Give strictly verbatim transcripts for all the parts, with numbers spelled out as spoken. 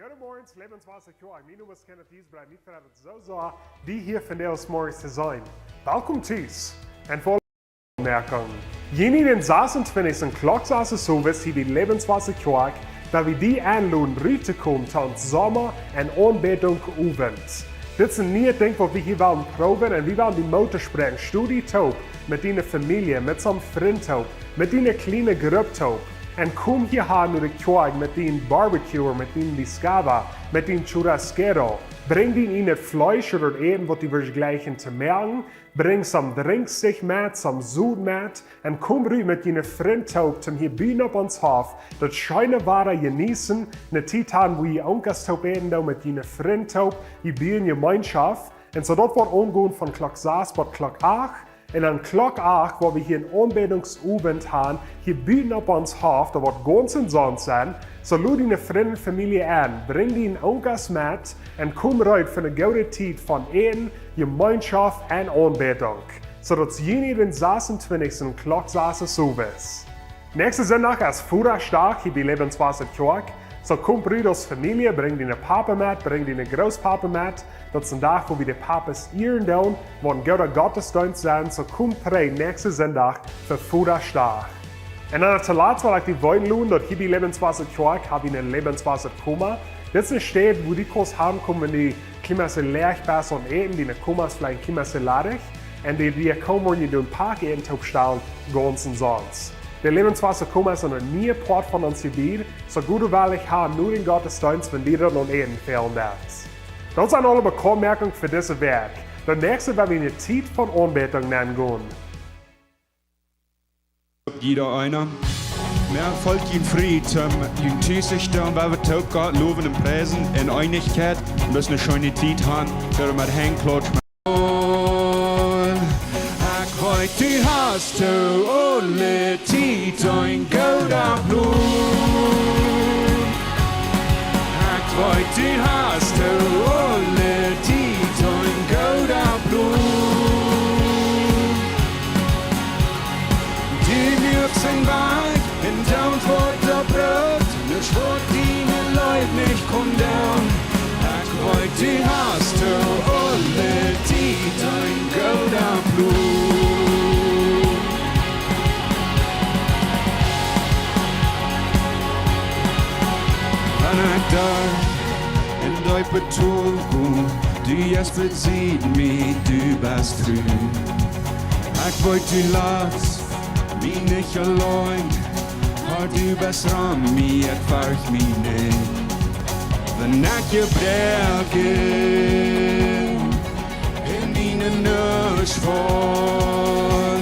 Goedemorgen, Lebenswasser Kjoakj. Mien Nomen es Kenneth Giesbrecht. Mie freit et soo sea, die hia vondoag zemorjes to sennen. Welkom tus. En fa Oppmoakjunk. Juni dän sasuntwintichsten, Klock sas zemorjes hia bie Lebenswasser Kjoakj, wua wie die enloden ruttokomen to ons Somma- un Aunbädunk Owent. Dit es een nieet Dinkj, waut wie hia wellen proowen, un wie wellen die Moot toospräakjen, sto die toop met diene Famielje, met soon Frint toop, met diene kjliene Grupp toop, un komm hia han no de Kjoakj met dien Barbecue, met dien Discada, met dien Churrasquero. Brinj die ieejnet Fleesch ooda Äten, waut du wurscht jleichen to moaken. Brinj soon Drinkjsticks met, soon Sot met, un komm rut met diene Frind toop, toom hia buten opp ons Hoff daut scheene Wada jeneeten, eene Tiet han, wua jie Onkas toop äten doonen met diene Frind toop, jie buen Jemeenschoft. Un soo daut woat aungonen von Klock sas bat Klock acht. Un aun Klock acht, wua wie hia een Aunbädunk Owent han, hia buten opp ons Hoff, daut woat gaunz omsonst sennen. Soo lod diene Frind un Famielje en, brinj diene Onkas met un komm rut fa eene goode Tiet von Äten, Jemeenschoft un Aunbädunk. Soo daut es Juni dän sasuntwintichsten, Klock sas zemorjes. Näakjsten Sindach es Vodasdach hia bie Lebenswasser Kjoakj. Soo komm rut aus Famielje, brinj diene Papa met, brinj diene Grootpapa met. Daut es een Dach, wua wie de Papas ieren doonen, woat een gooda Gottesdeenst sennen. Soo komm trigj näakjsten Sindach fa Vodasdach. Un dan toolatst well ekj die weeten loten, daut hia bie Lebenswasser Kjoakj hab wie een Lebenswasser Koma. Dit es eene Städ, wua du kaust hankomen, wan du kjlien bät läach best aun Äten, diene Koma es veleicht kjlien bät ladich, un dee, dee komen, wan du een Pack Äten toopstellst, gaunz omsonst. De Lebenswasser Koma es een nieet Poat von ons Jebied, soo goot wie haben no dän Gottesdeenst, wan die daut aun Äten fälen deit. Daut sent aule Bekauntmoakjungen fa dise Wäakj. Daut näakjste woa wie enne Tiet von Aunbädunk nengonen. Jieda eena. Mea Volkj jun Friet, ähm, jun Tiesischte, un wie toop Gott lowen un priesen en Eenichkjeit. Un daut es eene scheene Tiet han, daut wie met Henj klautschen. Ekj weet, du hast to aule Tiet een gooda Plon. Ekj weet, du hast to aule Tiet een gooda Plon. Du muakst een Wajch un dan woat daut rut, nuscht waut diene Leew nich kunn doonen. Ekj weet, du hast to aule Tiet een gooda Plon. Wan ekj derch een deepet Tol go, du best bie mie, du best tru. Ekj weet, du latst mie nich auleen, oba du best rom mie, ekj fercht mie nich. Wan ekj jebroaken en diene Noot faul,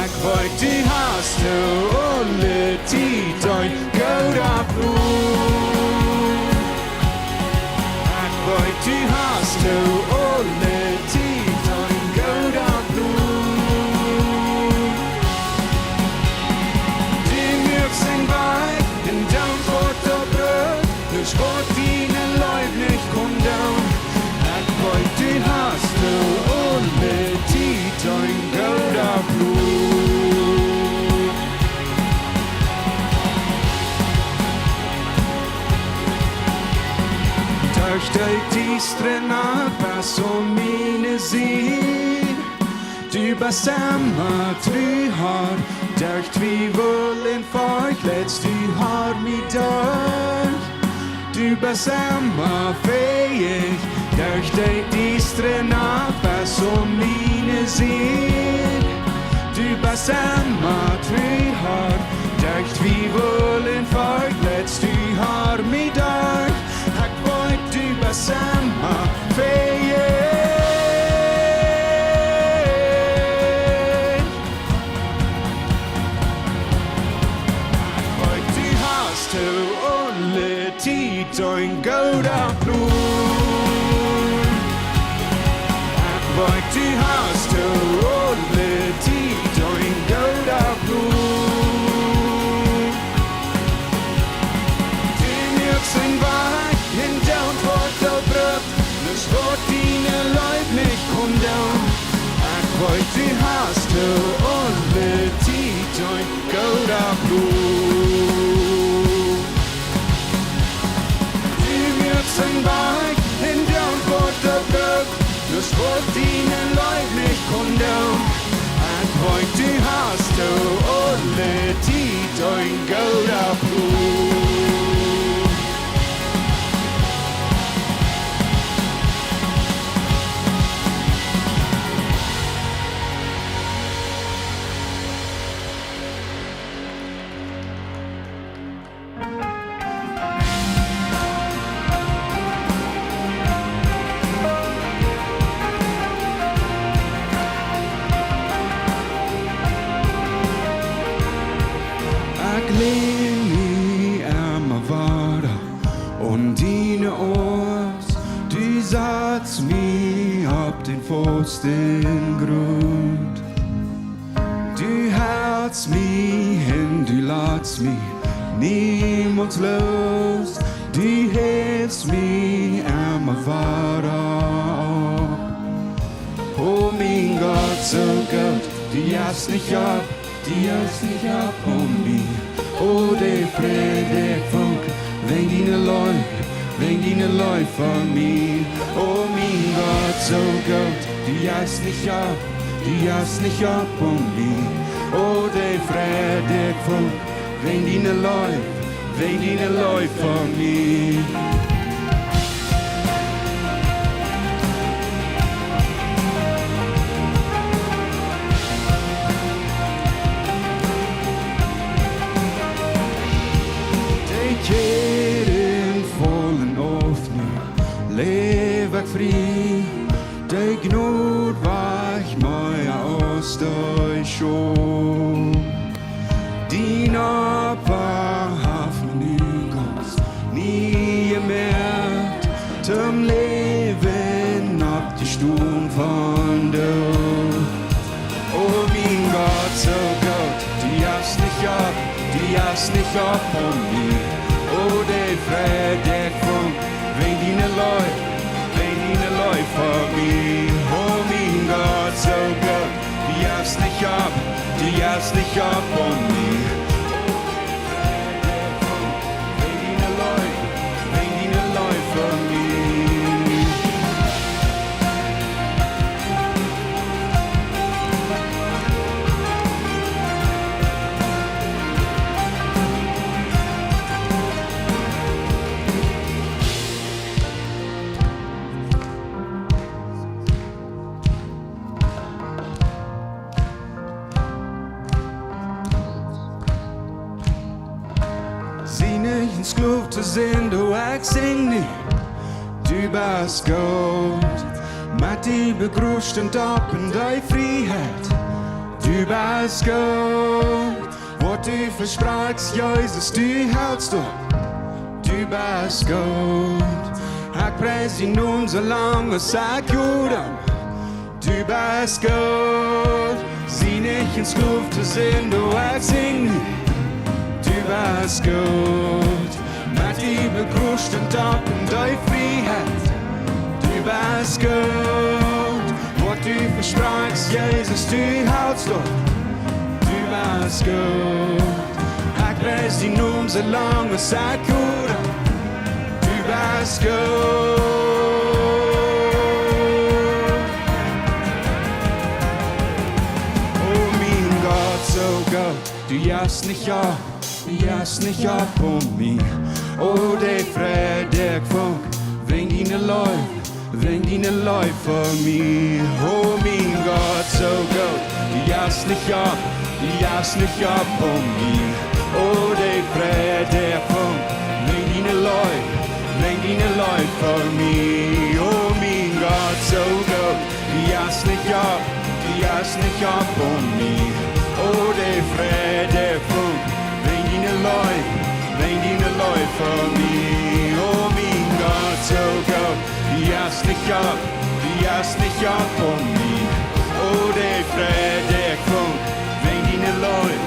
ekj weet, du hast to aule Tiet een gooda Plon. Ekj weet, du hast to aule Tiet een gooda Plon. Du muakst een Wajch un dan woat daut rut, nuscht waut diene Leew nich kunn doonen. Ekj weet, du hast to aule Tiet een gooda Plon. Derch de diestre Nacht best du aun miene Sied. Du best emma tru, Herr, derch Twiewel un Forcht leitst du, Herr, mie derch. Du best emma fäich, derch de diestre Nacht best du aun miene Sied. Du best emma tru, Herr, derch Twiewel un Forcht leitst du, Herr, mie derch. Ekj weet, du best emma fäich. Ekj weet, du hast to aule Tiet een gooda Plon. Ekj weet, du hast to aule Tiet een gooda Plon. Du muakst een Wajch un dan woat daut rut, nuscht waut diene Leew nich kunn doonen. Ekj weet, du hast to aule Tiet een gooda Plon. Du Dein gooda Plon. Ekj län mie emma wada aun diene Oarms, du satst mie opp dän fasten Grunt. Du helst mie un du latst mie niemols loos, du helpst mie emma wada opp. O mien Gott, soo goot, du jeist nich opp, du jeist nich opp aun mie. O de Fräd, dee ekj funk, wäajen diene Leew, wäajen diene Leew fa mie. O mien Gott, soo goot, du jeist nich opp, du jeist nich opp aun mie. O de Fräd, dee ekj funk, wäajen diene Leew, wäajen diene Leew fa mie. De Kjäden faulen auf nu, läw ekj frie, de Jnod wajcht mea aus de Schult. Dien Opfa haft mie nu gaunz nie jemoakt, toom Läwen oppjestonen von doot. O mien Gott, soo goot, du jeist nich opp, du jeist nich opp aun mie. O de Fräd, dee ekj funk, wäajen diene Leew, wäajen diene Leew fa mie. O mien Gott, soo goot, du jeist nich opp, du jeist nich opp aun mie. O de Fräd, dee ekj funk, wäajen diene Leew, wäajen diene Leew fa mie. Sie nich een Sklow to sennen, du, ekj sinj nu, du best goot. Met die Begruscht un Doop un de Frieheit, du best goot. Waut du vesprakjst, Jesus, du helst opp, du best goot. Ekj pries dienen Nomen soo lang aus ekj kjenn. Du best goot, sie nich een Sklow to sennen, du, ekj sinj nu, du best goot. Met die Begruscht un Doop un de Frieheit, du best goot. Waut du vesprakjst, Jesus, du helst opp, du best goot. Ekj pries dienen Nomen soo lang aus ekj kjenn. Du best goot. O mien Gott, soo goot, du jeist nich opp, du jeist nich opp aun mie. O de Fräd, dee ekj funk, wäajen diene Leew, wäajen diene Leew fa mie. O mien Gott, soo goot, du jeist nich opp, du jeist nich opp aun mie. O de Fräd, dee ekj funk, wäajen diene Leew, wäajen diene Leew fa mie. O mien Gott, soo goot, du jeist nich opp, du jeist nich opp aun mie. O de Fräd, dee ekj funk, wäajen diene Leew, wäajen diene Leew fa mie. O mien Gott, soo goot, du jeist nich opp, du jeist nich opp aun mie. O de Fräd, dee ekj funk, wäajen diene Leew,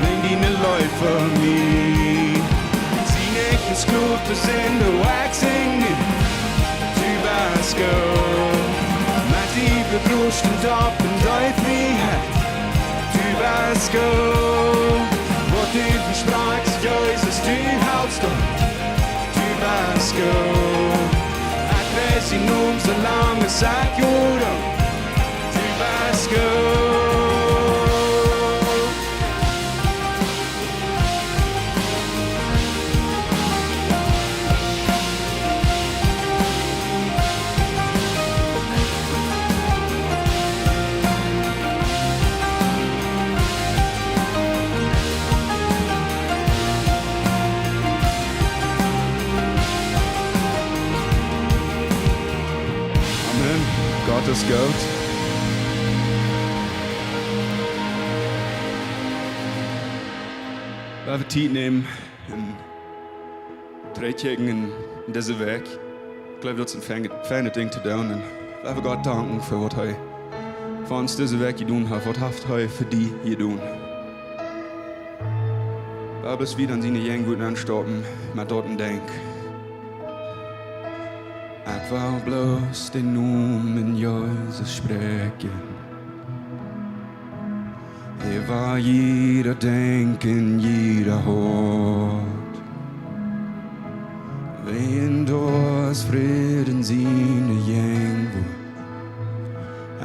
wäajen diene Leew fa mie. Sie nich een Sklow to sennen, du, ekj sinj nu, du best goot. Met die Begruscht un Doop un de Frieheit, du best goot. Waut du vesprakjst, Jesus, du helst opp, du best goot. Ekj pries dienen Nomen soo lang aus ekj kjenn. Du best goot. Goot. Lot wie Tiet nämen un trigjkjikjen en dise Wäakj. Ekj jleew, daut es een feinet, feinet Dinkj to doonen. Un lot wie Gott danken fa waut hee fa ons dise Wäakj jedonen haft. Waut haft hee fa die jedonen? Lot ons wieda en siene Jäajenwoat nenstoppen met daut een Dinkj. Ekj well bloos dän Nomen Jesus spräakjen. Äwa jieda Denkjen, jieda Hoat. Wiels doa es Fräd en siene Jäajenwoat.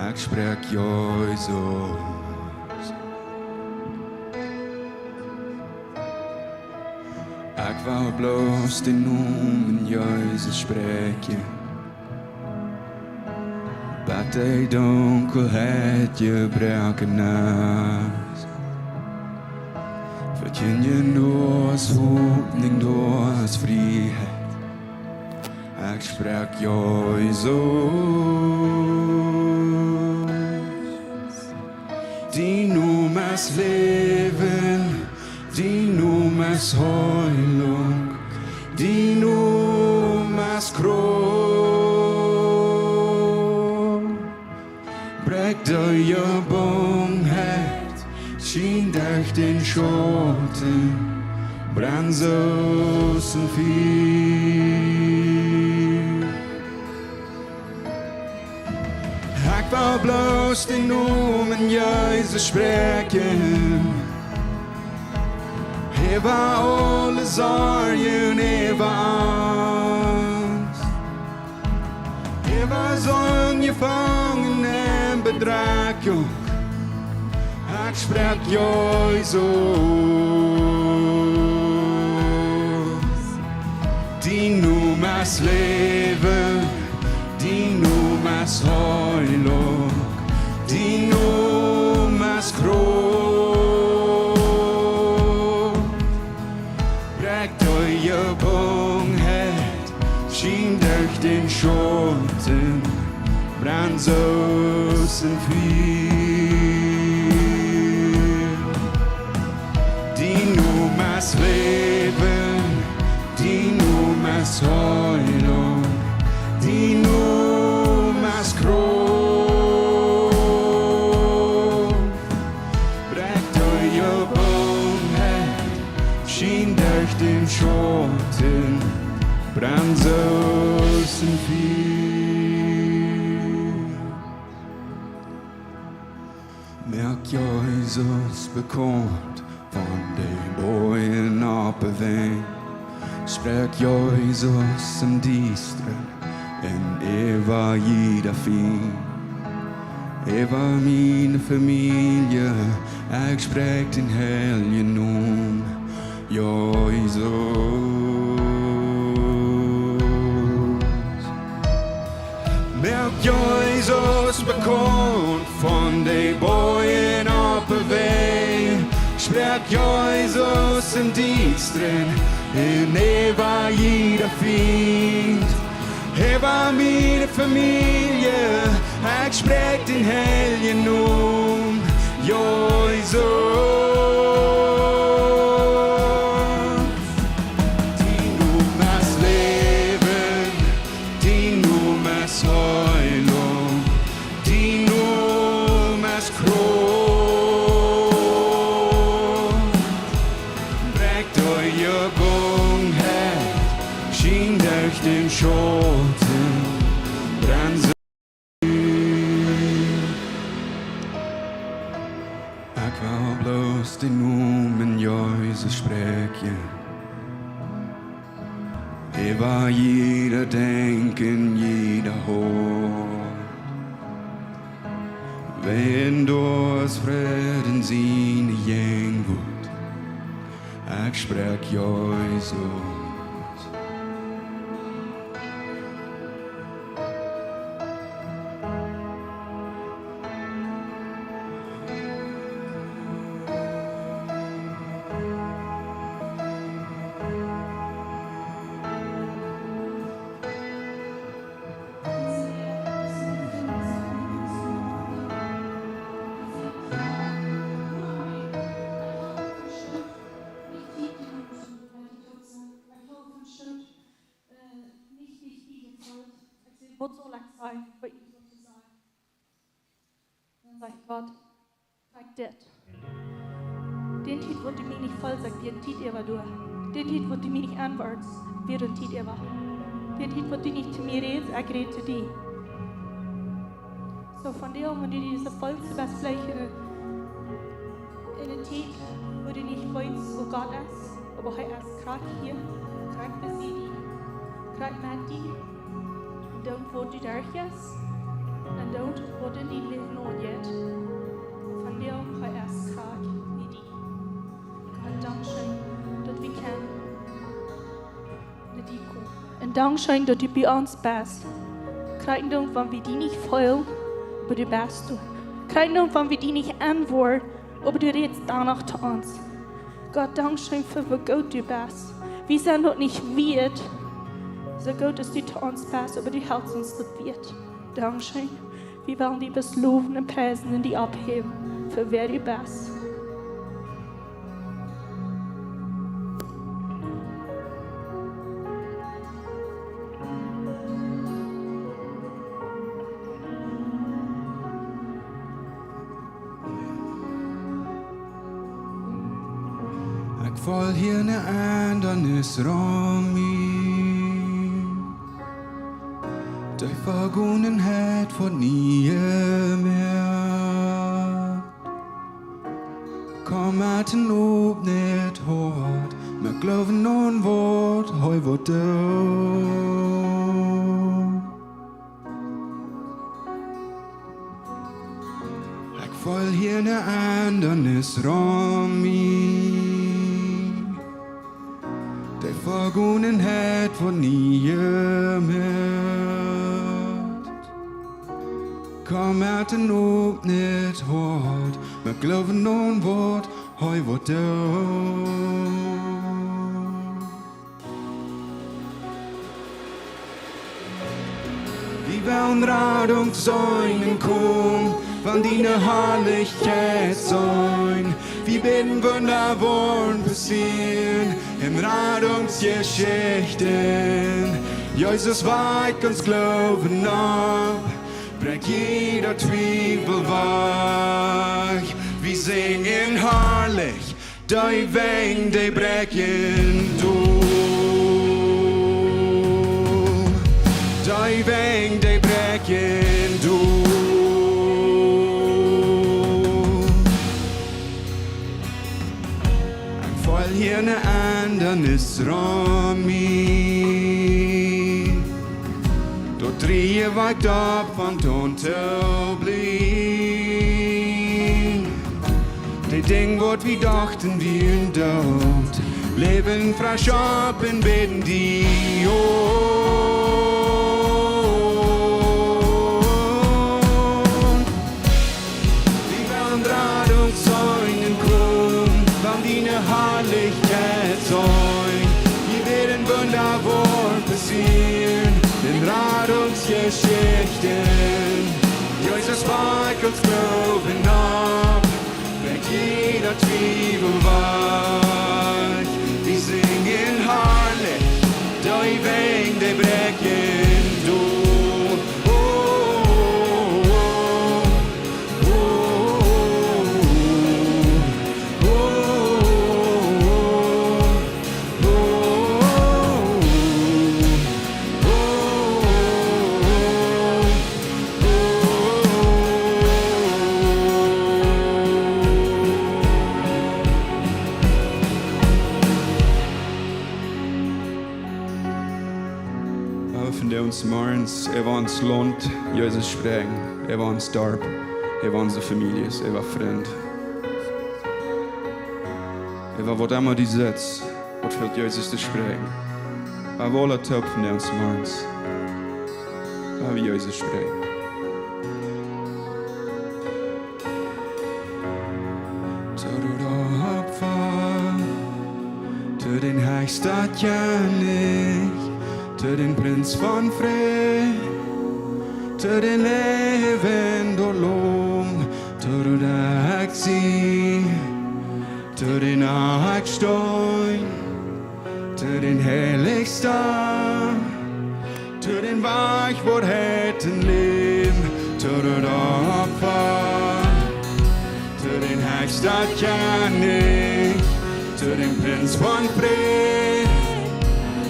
Ekj spräakj Jesus. Ekj well bloos dän Nomen Jesus spräakjen. Bat de Dunkelheit jebroaken es. Vekjindjen, doa es Hopninj, doa es Frieheit. Ekj spräakj Jesus. Dien Nomen es Läwen, dien Nomen es Heilunk, dien Nomen es Krauft. Bräakjt de Jebungenheit, schient derch dän Schauten, brennt soo aus een Fia. Ekj well bloos dän Nomen Jesus spräakjen. Äwa aule Sorjen, äwa Angst, äwa Sind, Jefangenheit un Bedrekjunk. Ekj spräakj Jesus. Dien Nomen es Läwen, dien Nomen es Heilunk, dien Nomen es Krauft. Bräakjt de Jebungenheit, schient derch dän Schauten, brennt soo aus een Fia. Dien Nomen es Läwen, dien Nomen es Heilunk, dien Nomen es Krauft. Bräakjt de Jebungenheit, schient derch dän Schauten, brennt soo aus een Fia. Moak Jesus bekaunt von de Boajen opp de Wäaj. Spräakj Jesus em Diestren un äwa jieda Fiend. Äwa miene Famielje, ekj spräakj dän heiljen Nomen Jesus. Moak Jesus bekaunt von de Boajen opp de Wäaj. Spräakj Jesus em Diestren un äwa jieda Fiend. Äwa miene Famielje, ekj spräakj dän heiljen Nomen Jesus. Dien Nomen es Läwen, dien Nomen es Heilunk, dien Nomen es Krauft. Bräakjt de Jebungenheit, schient derch dän Schauten, brennt soo. Ekj well bloos dän Nomen Jesus spräakjen. Äwa jieda Denkjen, jieda Hoat. Wiels doa es Fräd en siene Jäajenwoat. Ekj spräakj Jesus. Gott, krakjt dit. Dän Tiet, waut du mie nich feelst, ekj wia dän Tiet äwa doa. Dän Tiet, waut du mie nich auntwuadst, wia dän Tiet äwa. Dän Tiet, waut du nich to mie rädst, ekj räd to die. Soo, vondoag, wan du dise feelst, best veleicht en, en eene Tiet, wua du nich weetst, wua Gott es, oba hee es krakjt hia, krakjt bie die, krakjt met die. Doont waut du derchjeist, un doont waut en dien Läwen aunjeit. Vondoag hee es krakjt bie die. Gott, dankscheen, daut wie kjennen no die komen. Un dankscheen, daut du bie ons best. Krakjt dan, wan wie die nich feelen, oba du best doa. Krakjt dan, wan wie die nich auntwuaden, oba du rätst doano to ons. Gott, dankscheen fa woo goot du best. Wie sent daut nich wieet, soo goot aus du to ons best, oba du helpst ons daut wieet. Dankscheen. Wie wellen die bloos lowen un priesen un die oppheewen fa wäa du best. Ekj feel hia ne Endanis rom mie. De Vegonenheit woat nie mea. Komm met een opnet Hoat, met Gloowen aun waut hee woat doonen. Ekj feel hia ne Endanis rom mie. De Vegonenheit woat nie mea. Komm met een opnet Hoat, met Gloowen aun waut hee woat doonen. Wie wellen Radunk seenen, komm, wan diene Harlichkjeit seenen. Wie bäden, Wunda woaren passieren en Radungsjeschichten. Jesus, wakj ons Gloowen opp, brinj jieda Twiewel wajch. Wie sinjen harlich, dee Wenj, dee bräakjen doa. Dee Wenj, dee bräakjen doa. Ekj feel hia ne Endanis rom mie. Daut Drieeje woat opp von Ton to Blit. De Dinj, waut wie dochten wieren doot, läwen fresch opp un bäden die aun. Wie wellen Radunk seenen, komm, wan diene Harlichkjeit seenen. Wie bäden, Wunda woaren passieren en Radungsjeschichten. Jesus, wakj ons Gloowen opp, brinj jieda Twiewel wajch. Wie sinjen harlich, dee Wenj, dee bräakjen doa. Oh, oh, oh, oh. Wie wellen vondoag zemorjes äwa ons Launt Jesus spräakjen, äwa ons Darp, äwa onse Famieljes, äwa Frind. Äwa waut emma du sitst, waut fält Jesus to spräakjen. Wie wellen toop vondoag zemorjes äwa Jesus spräakjen. To dän Opfa, to dän heechsten Kjennich, to dän Prinz von Fräd, to dän läwenden Laum, to dän ekj sie, to dän ekj stein, to dän Heilichsten, To dän Wajch, Woarheit un Läwen, to daut Opfa, to dän hechsten Kjennich, to dän Prinz von Fräd,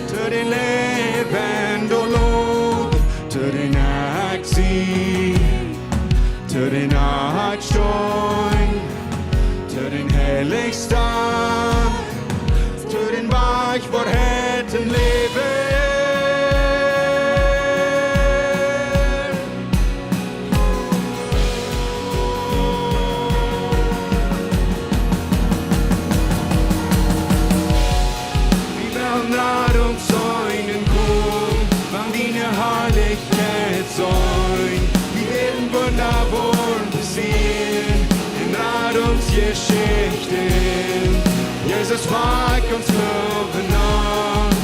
to dän läwenden Loot, to dän Sieg, to dän Oppstonen, to dän Heiljen Dach, to dän Wajch, Woarheit un Läwen. Wie wellen Rot un Sennen komen, wann diene Harlichkjeit seenen. Wie woaren wundaboa passieren en Rot un Jeschichten. Jesus, moak ons Gloowen nich,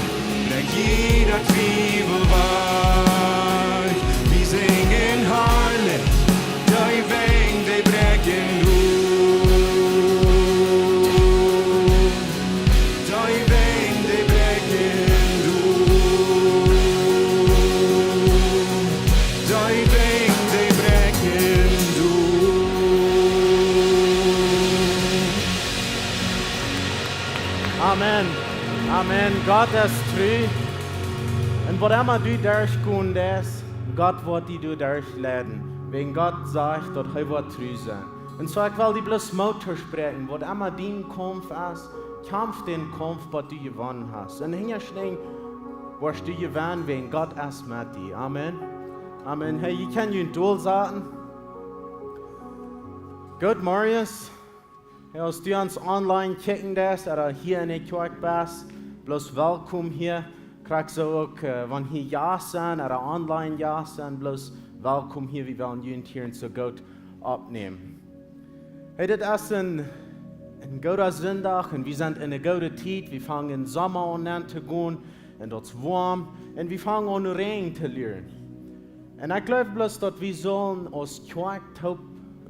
brinjt jieda Twiewel wajch. Wie sinjen harlich, dee Wenj, dee bräakjen doa. Dee Wenj, dee bräakjen doa. Dee Wenj, dee bräakjen doa. Amen. Amen. Gott es tru. Un waut emma du derchgonen deist, Gott woat die doa derchleiden. Wäajen Gott sajcht, daut hee woat tru sennen. Un soo, ekj well die bloos Moot toospräakjen, waut emma dien Kaumf es, kjamf dän Kaumf, waut du jewonnen hast. Un hinjasnäajen woascht du jewennen, wäajen Gott es met die. Amen. Amen. Hey, jie kjennen junt dolsaten. Goot, Marius. Hey, aus du ons online kjikjen deist, ooda hia enne Kjoakj best, bloos welkom hia. Krakjt soo uk, äh, wan hia Jast sent, ooda online Jast sent, bloos welkom hia. Wie wellen junt hia soo goot oppnämen. Hey, dit es een, een gooda Sindach un wie sent en eene goode Tiet. Wie fangen em Somma aun to gonen un daut es woam un wie fangen aun Räajen to lieren. Un ekj jleew bloos, daut wie sellen aus Kjoakj toop,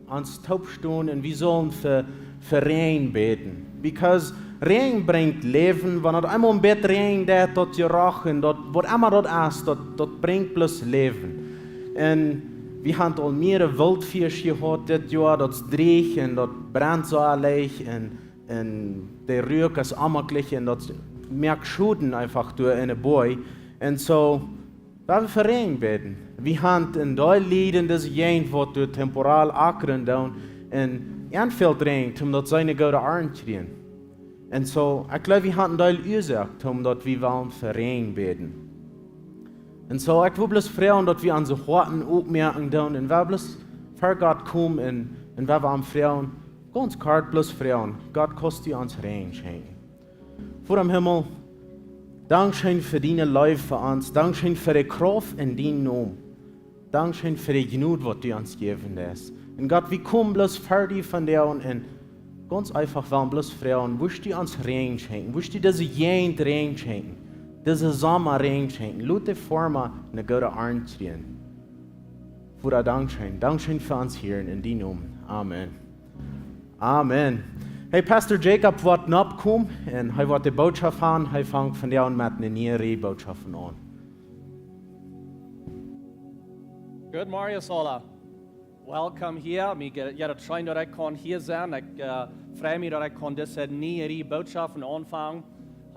ons toop stonen un wie sellen fa, fa Räajen bäden. Because Räajen brinjt Läwen, wan daut eemol een bät räajent, daut, daut jeroch un daut, waut emma daut es, daut, daut brinjt bloos Läwen. Un wie haben aul mearere Wildfiesch jehaut dit Joa, daut es dreech un daut brent soo leicht un, un de Ruak es onmaklich un daut moakt Schoden eefach doa enne Boaj. Un soo, wie wellen fa Räajen bäden. Wie haben een Deel Lied en dise Jäajent, waut doa temporal ackren doonen un aunfält Räajen, om daut see eene goode Arnt kjrieen. Un soo, ekj jleew, wie haben een Deel Uasoak, om daut wie wellen fa Räajen bäden. Un soo, ekj well bloos froagen, daut wie onse Hoaten opmoaken doonen un wie bloos ver Gott komen un, un wie am froagen, gaunz kort bloos froagen, Gott, kaust du ons Räajen schenkjen? Voda em Himmel, dankscheen fa diene Leew fa ons. Dankscheen fa de Krauft en dienen Nomen. Dankscheen fa de Jnod, waut du ons jäwen deist. Un Gott, wie komen bloos ver die vondoag un, un gaunz eefach wellen bloos froagen, wurscht du ons Räajen schenkjen? Wurscht du dise Jäajent Räajen schenkjen? Disen Somma Räajen schenkjen? Lot de Foarma eene goode Arnt kjrieen. Voda, dankscheen. Dankscheen fa ons Hieren en dienen Nomen. Amen. Amen. Hey, Pastor Jacob woat nopp komen un hee woat de Bootschoft haben. Hee fangt vondoag met eene niee Rieej Bootschoften aun. Good morning, Sola. Welcome hia. Mie jeit, jeit daut scheen, daut ekj kaun hia sennen. Ekj, äh, frei mie, daut ekj kaun dise niee Rieej Bootschoften aunfangen.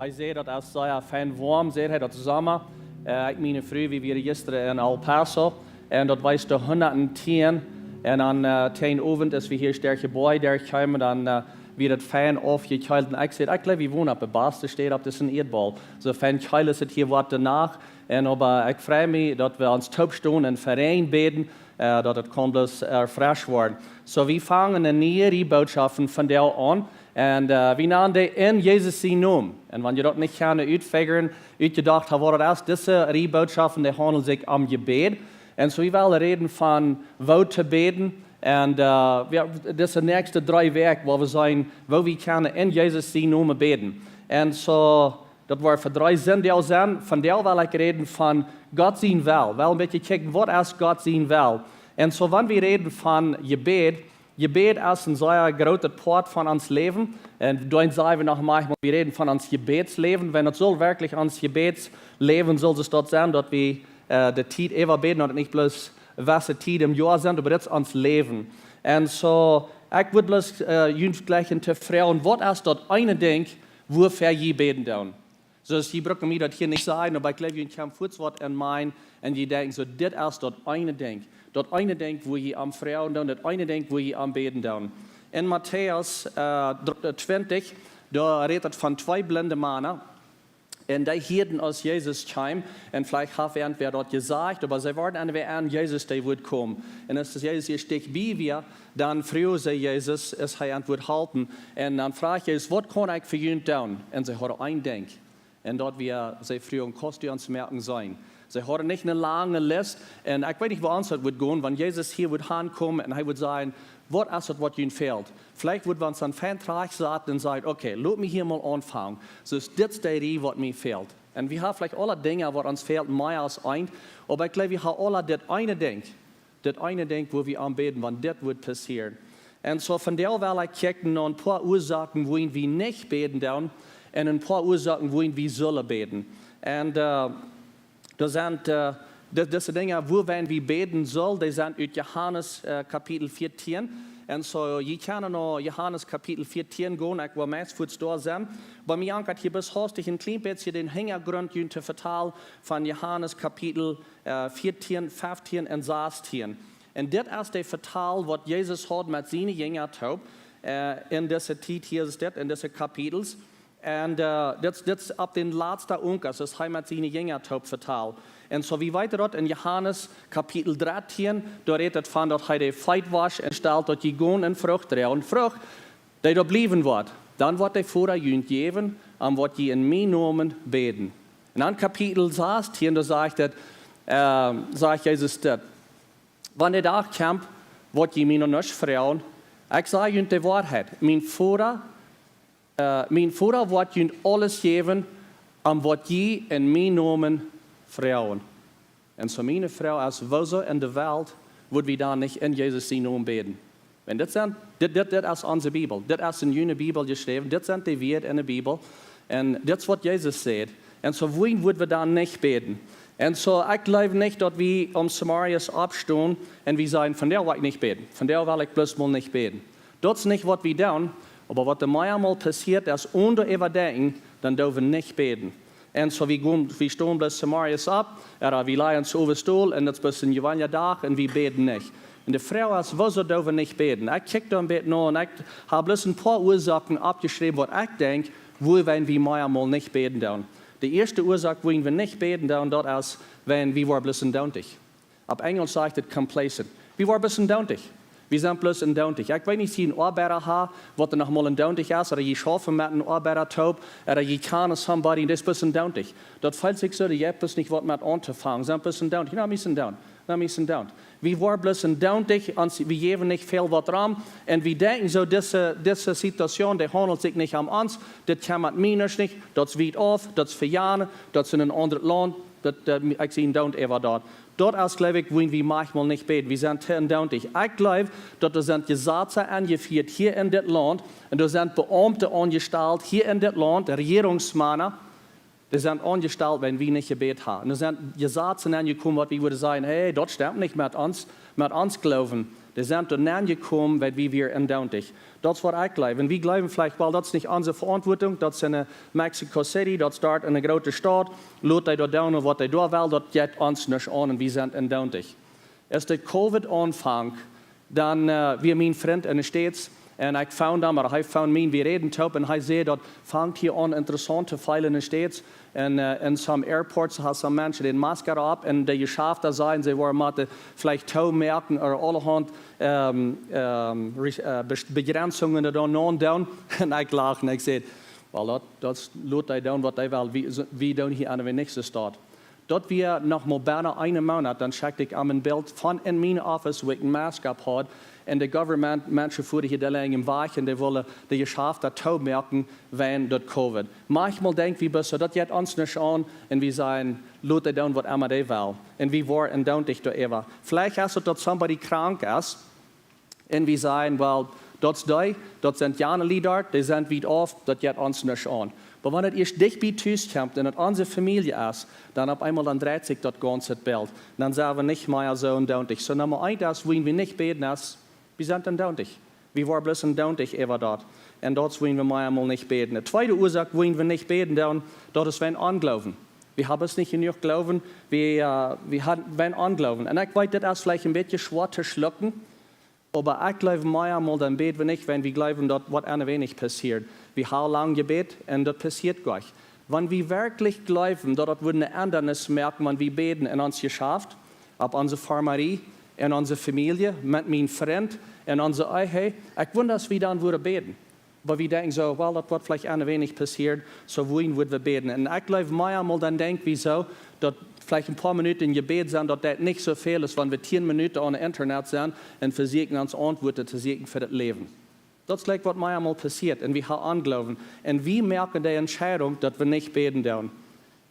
Hee säd, daut es sea fein woam, säd hee, daut es Somma. Äh, ekj, miene Fru, wie wieren jistren en El Paso. Un daut wia doa hundat tieen. Un dan, äh, tieen Owent, aus wie hia derch de Boaj derchkjeemen, dan, äh, wia daut fein aufjekjeelt. Un ekj säd, ekj jleew, wie wonen opp de baste Städ opp disen Ieedbaul. Soo fein kjeel es et hia, woat de Nacht. Un oba ekj frei mie, daut wie ons toop stonen un fa Räajen bäden, äh, daut et kaun bloos, äh, fresch woaren. Soo, wie fangen eene niee Rieej Bootschoften vondoag aun. Un, äh, wie nanen dee En Jesus sienen Nomen. Un wan jie daut nich kjennen utfigren, utjedocht haben, waut daut es, dise Rieej Bootschoften, dee haundelt sikj om Jebäd. Un soo, wie wellen räden von woo to bäden. Un, äh, jo, dise näakjste dree Wäakj, woa wie seenen, woo wie kjennen en Jesus sienen Nomen bäden. Un soo, daut woat fa dree Sindach sennen. Vondoag well ekj räden von Gott sien Well. Well een bät kjikjen, waut es Gott sien Well? Un soo, wan wie räden von Jebäd, Jebäd es een sea grootet Poat von ons Läwen. Un doa saj wie noch mol, wie räden von ons Jebädsläwen. Wan daut saul werkjlich ons Jebädsläwen saul daut sennen, daut wie äh, de Tiet äwa bäden, daut nich bloos wesse Tiet em Joa sent, oba daut es ons Läwen. Un soo, ekj wudd bloos, äh, junt jlikj to froagen, waut es daut eene Dinkj, wuafäa jie bäden doonen? Soo, jie brucken mie daut hia nich sajen, oba ekj jleew, jie kjennen fuaz waut en mind un jie denkjen soo, dit es daut eene Dinkj. Daut eene Dinkj, wua jie om froagen doonen, daut eene Dinkj, wua jie om bäden doonen. En Matäus, äh, dr-, äh, twintich, doa rät et von twee blinde Mana. Un dee hieeden, aus Jesus kjeem, un veleicht haft irjentwäa daut jesajcht, oba see worden aun wäa aun Jesus, dee wudd komen. Un aus Jesus ieescht dicht bie wia, dan fruagen see Jesus, es hee an wudd halpen. Un dan fruach Jesus, waut kaun ekj fa junt doonen? Un see hauden een Dinkj. Un daut wia, see fruagen, kaust du ons moaken seenen? See hauden nich eene lange List. Un ekj weet nich, woo ons daut wudd gonen, wan Jesus hia wudd aunkomen un hee wudd sajen, waut es daut, waut junt fält? Veleicht wudd wie ons dan fein trajcht saten un sajen, okay, lot mie hia mol aunfangen. Soo, dit es de Rieej, waut mie fält. Un wie haben veleicht aule Dinja, waut ons fält, mea aus eent. Oba ekj jleew, wie haben aule dit eene Dinkj. Daut eene Dinkj, wua wie om bäden, wan dit wudd passieren. Un soo vondoag well ekj kjikjen no een poa Uasoaken, wuarom wie nich bäden doonen, un een poa Uasoaken, wuarom wie sellen bäden. Un, äh, doa sent, äh, di-, dise Dinja, wuarom wie bäden sellen, dee sent ut Johanes, äh, Kapitel vieetieen. Un soo, jie kjennen no Johanes Kapitel vieetieen gonen, ekj well meist fuaz doa sennen. Bie mie ankjat hia bloos hastich een kjlien bät dän Hinjagrunt junt to vetalen von Johanes Kapitel äh, vieetieen, feftieen un sastieen. Un dit es de Vetal, waut Jesus haud met siene Jinja toop, äh, en dise Tiet hia es dit, en dise Kapitels. Un, äh, dit, dit es opp dän latsten Owent, aus hee met siene Jinja toop vetalt. Un soo aus wie weeten daut en Johanes Kapitel dartieen, doa rät et von daut hee de Feet woscht un stalt daut jie gonen un Frucht droagen. Frucht, dee doa bliewen woat, dan woat de Voda junt jäwen, om waut jie en mienen Nomen bäden. Un dan Kapitel sastieen, doa sajcht et, äh, sajcht Jesus dit: Wan de Dach kjemt, woa jie mie no nuscht froagen. Ekj saj junt de Woarheit. Mien Voda, äh, mien Voda woat junt aules jäwen, om waut jie en mienen Nomen froagen. Un soo miene Froag es, wuarom en de Welt wudd wie dan nich en Jesus sienen Nomen bäden? Wan dit sent, dit, dit, dit es onse Bibel. Dit es en june Bibel jeschräwen. Dit sent de Wieed en de Bibel. Un dit es waut Jesus sajcht. Un soo, wuarom wudd wie dan nich bäden? Un soo, ekj jleew nich, daut wie om Samarias oppstonen un wie sajen, vondoag well ekj nich bäden. Vondoag well ekj bloos mol nich bäden. Daut es nich waut wie doonen, oba waut doa meamol passieet es, onen doa äwa denkjen, dan doo wie nich bäden. Un soo, wie gonen, wie stonen bloos Samarias opp, ooda wie lajen ons opp dän Stool, un daut es bloos een jeweenelja Dach, un wie bäden nich. Un de Froag es, wuarom doo wie nich bäden? Ekj kjikj doa een bät no, un ekj hab bloos een poa Uasoaken oppjeschräwen, waut ekj denkj, wuarom wie meamol nich bäden doonen. De ieeschte Uasoak, wuarom wie nich bäden doonen, daut es, wan wie woaren bloos endoont. Opp Enjelsch sajcht et complacent. Wie woaren bloos endoont. Wie sent bloos endoont. Ekj weet nich, aus jie een Oabeida haben, waut doa noch mol endoont es, ooda jie schaufen met een Oabeida toop, ooda jie kjanen somebody, un dee es bloos endoont. Daut feelt sikj soo, dee haft bloos nich waut met auntofangen. Sent bloos endoont. Na, mie es endoont. Na, mie es endoont. Wie woaren bloos endoont, ons, wie jäwen nich väl waut rom, un wie denkjen soo, dise, dise Situation, dee haundelt sikj nich om ons, dit kjemt mie nich, daut es wiet auf, daut es vejoanen, daut es en een aundret Launt, daut, daut, ekj sie endoont äwa daut. Daut es, jleew ekj, wuarom wie maunchmol nich bäden. Wie sent too endoont. Ekj jleew, daut doa sent Jesazen enjefieet hia en dit Launt. Un doa sent Beaumte aunjestalt hia en dit Launt, Rejierungsmana. Dee sent aunjestalt, wan wie nich jebät haben. Un doa sent Jesazen aunjekomen, waut wie wudden sajen, hey, daut stemt nich met ons, met ons Gloowen. Dee sent doa aunjekomen, wan wie wieren endoont. Daut es waut ekj jleew. Un wie jleewen veleicht, well, daut es nich onse Veauntwuatunk, daut es en, äh, Mexico City, daut es doa en eene groote Staut, lot dee doa doonen, waut dee doa well, daut jeit ons nich aun un wie sent endoont. Aus de Covid aunfunk, dan, äh, wia mien Frint en de States un ekj found am, ooda hee found mie, wie räden toop un hee säd, daut fangt hia aun interessaunt to feelen en de States. Un, äh, en some airports hast some Menschen dee Maske opp un de Jeschafta sajen, see woaren motten veleicht toomoaken ooda aulahaunt, ähm, ähm, Re-, äh, Be-, Bejrenzungen doa aundoonen. Un ekj lach un ekj säd, well, daut, daut lot dee doonen waut dee well. Wie, wie doonen hia aun de näakjste Staut. Daut wia noch mau benne een Moonat, dan schekjt ekj am een Bilt von en mien Office, wua ekj ne Mask opp haud. Un de Government, Menschen fuaren hia de Lenj wajch un dee wullen de Jeschafta toomoaken wäajen daut Covid. Maunchmol denkj wie bloos soo, daut jeit ons nich aun, un wie sajen, lot dee doonen waut emma dee well. Un wie woaren endoont doaräwa. Veleicht es et daut somebody krank es, un wie sajen, well, Daut es dee, daut sent jane Lied doa, dee sent wiet auf, daut jeit ons nuscht aun. Oba wan et ieescht dicht bie Tus kjemt un et onse Famielje es, dan opp eemol dan dreit sikj daut gaunze Bilt. Dan sent wie nich mea soo endoont. Soo Numma eent es, wuarom wie nich bäden es, wie sent endoont. Wie woaren bloos endoont äwa daut. Un daut es wuarom wie mau eemol nich bäden. De tweede Uasoak, wuarom wie nich bäden doonen, daut es wäajen Ongloowen. Wie haben nich jenuach Gloowen, wie, äh, wie haben wäajen Ongloowen. Un ekj weet, dit es veleicht een bät schwoa to schlucken, oba ekj jleew mau eemol dan bäden wie nich, wan wie jleewen daut waut een weinich passieren. Wie haben lang jebät un daut passieet nich. Wan wie werkjlich jleewen daut daut wudd eene Endrunk moaken, wan wie bäden en ons Jeschaft, opp onse Farmarie, en onse Famielje, met mienen Frint, en onse Ehe, ekj wunda aus wie dan wudden bäden. Oba wie denkjen soo, well, daut woat veleicht een weinich passieren, soo wuarom wudden wie bäden. Un ekj jleew mau eemol dan denkj wie soo, daut veleicht een poa Minuten Jebäd sent, daut daut nich soo väl es, wan wie tieen Minuten aum Internet sent un vesieekjen ons Auntwuaten to sieekjen fa daut Läwen. Daut es like waut mau eemol passieet. Un wie haben Ongloowen. Un wie moaken de Entscheidunk, daut wie nich bäden doonen.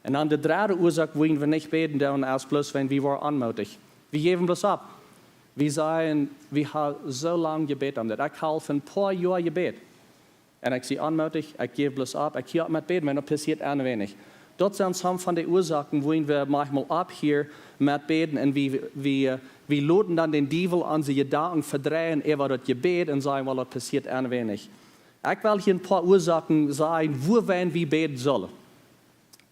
Un dan de dredde Uasoak, wuarom wie nich bäden doonen, es bloos wan wie woaren onmootich. Wie jäwen bloos opp. Wie sajen, wie haben soo lang jebät om dit. Ekj hab fa een poa Joa jebät. Un ekj sie onmootich, ekj jäw bloos opp, ekj hia opp met bäden, wan daut passieet een weinich. Daut sent some von de Uasoaken, wuarom wie maunchmol opphieren met bäden un wie, wie, wie loten dan dän Diewel onse Jedanken vedreien äwa daut Jebäd un sajen, well, daut passieet een weinich. Ekj well hia een poa Uasoaken sajen, wuarom wie bäden sellen.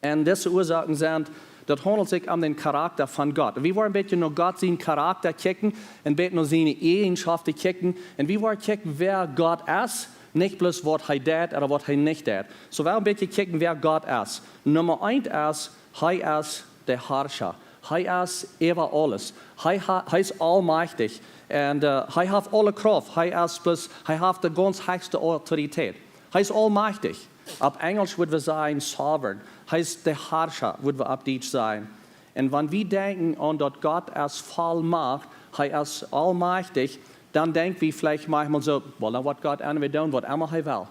Un dise Uasoaken sent, daut haundelt sikj om dän Charakta von Gott. Wie woaren een bät no Gott sienen Charakta kjikjen, een bät no siene Eajenschoften kjikjen. Un wie woaren kjikjen, wäa Gott es, nich bloos waut hee deit ooda waut hee nich deit. Soo wie woaren een bät kjikjen, wäa Gott es. Numma eent es, hee es de Harscha. Hee es äwa aules. Hee ha-, hee es allmächtich. Un, äh, hee haft aule Krauft. Hee es bloos, hee haft de gaunz hechste Autoritäet. Hee es allmächtich. Opp Enjlisch wudd wie sajen sovereign. Hee es de Harscha, wudd wie opp Dietsch sajen. Un wan wie denkjen aun daut Gott es voll Macht, hee es allmächtich, dan denkj wie veleicht maunchmol soo, well, dan woat Gott een weinich doonen, waut emma hee well.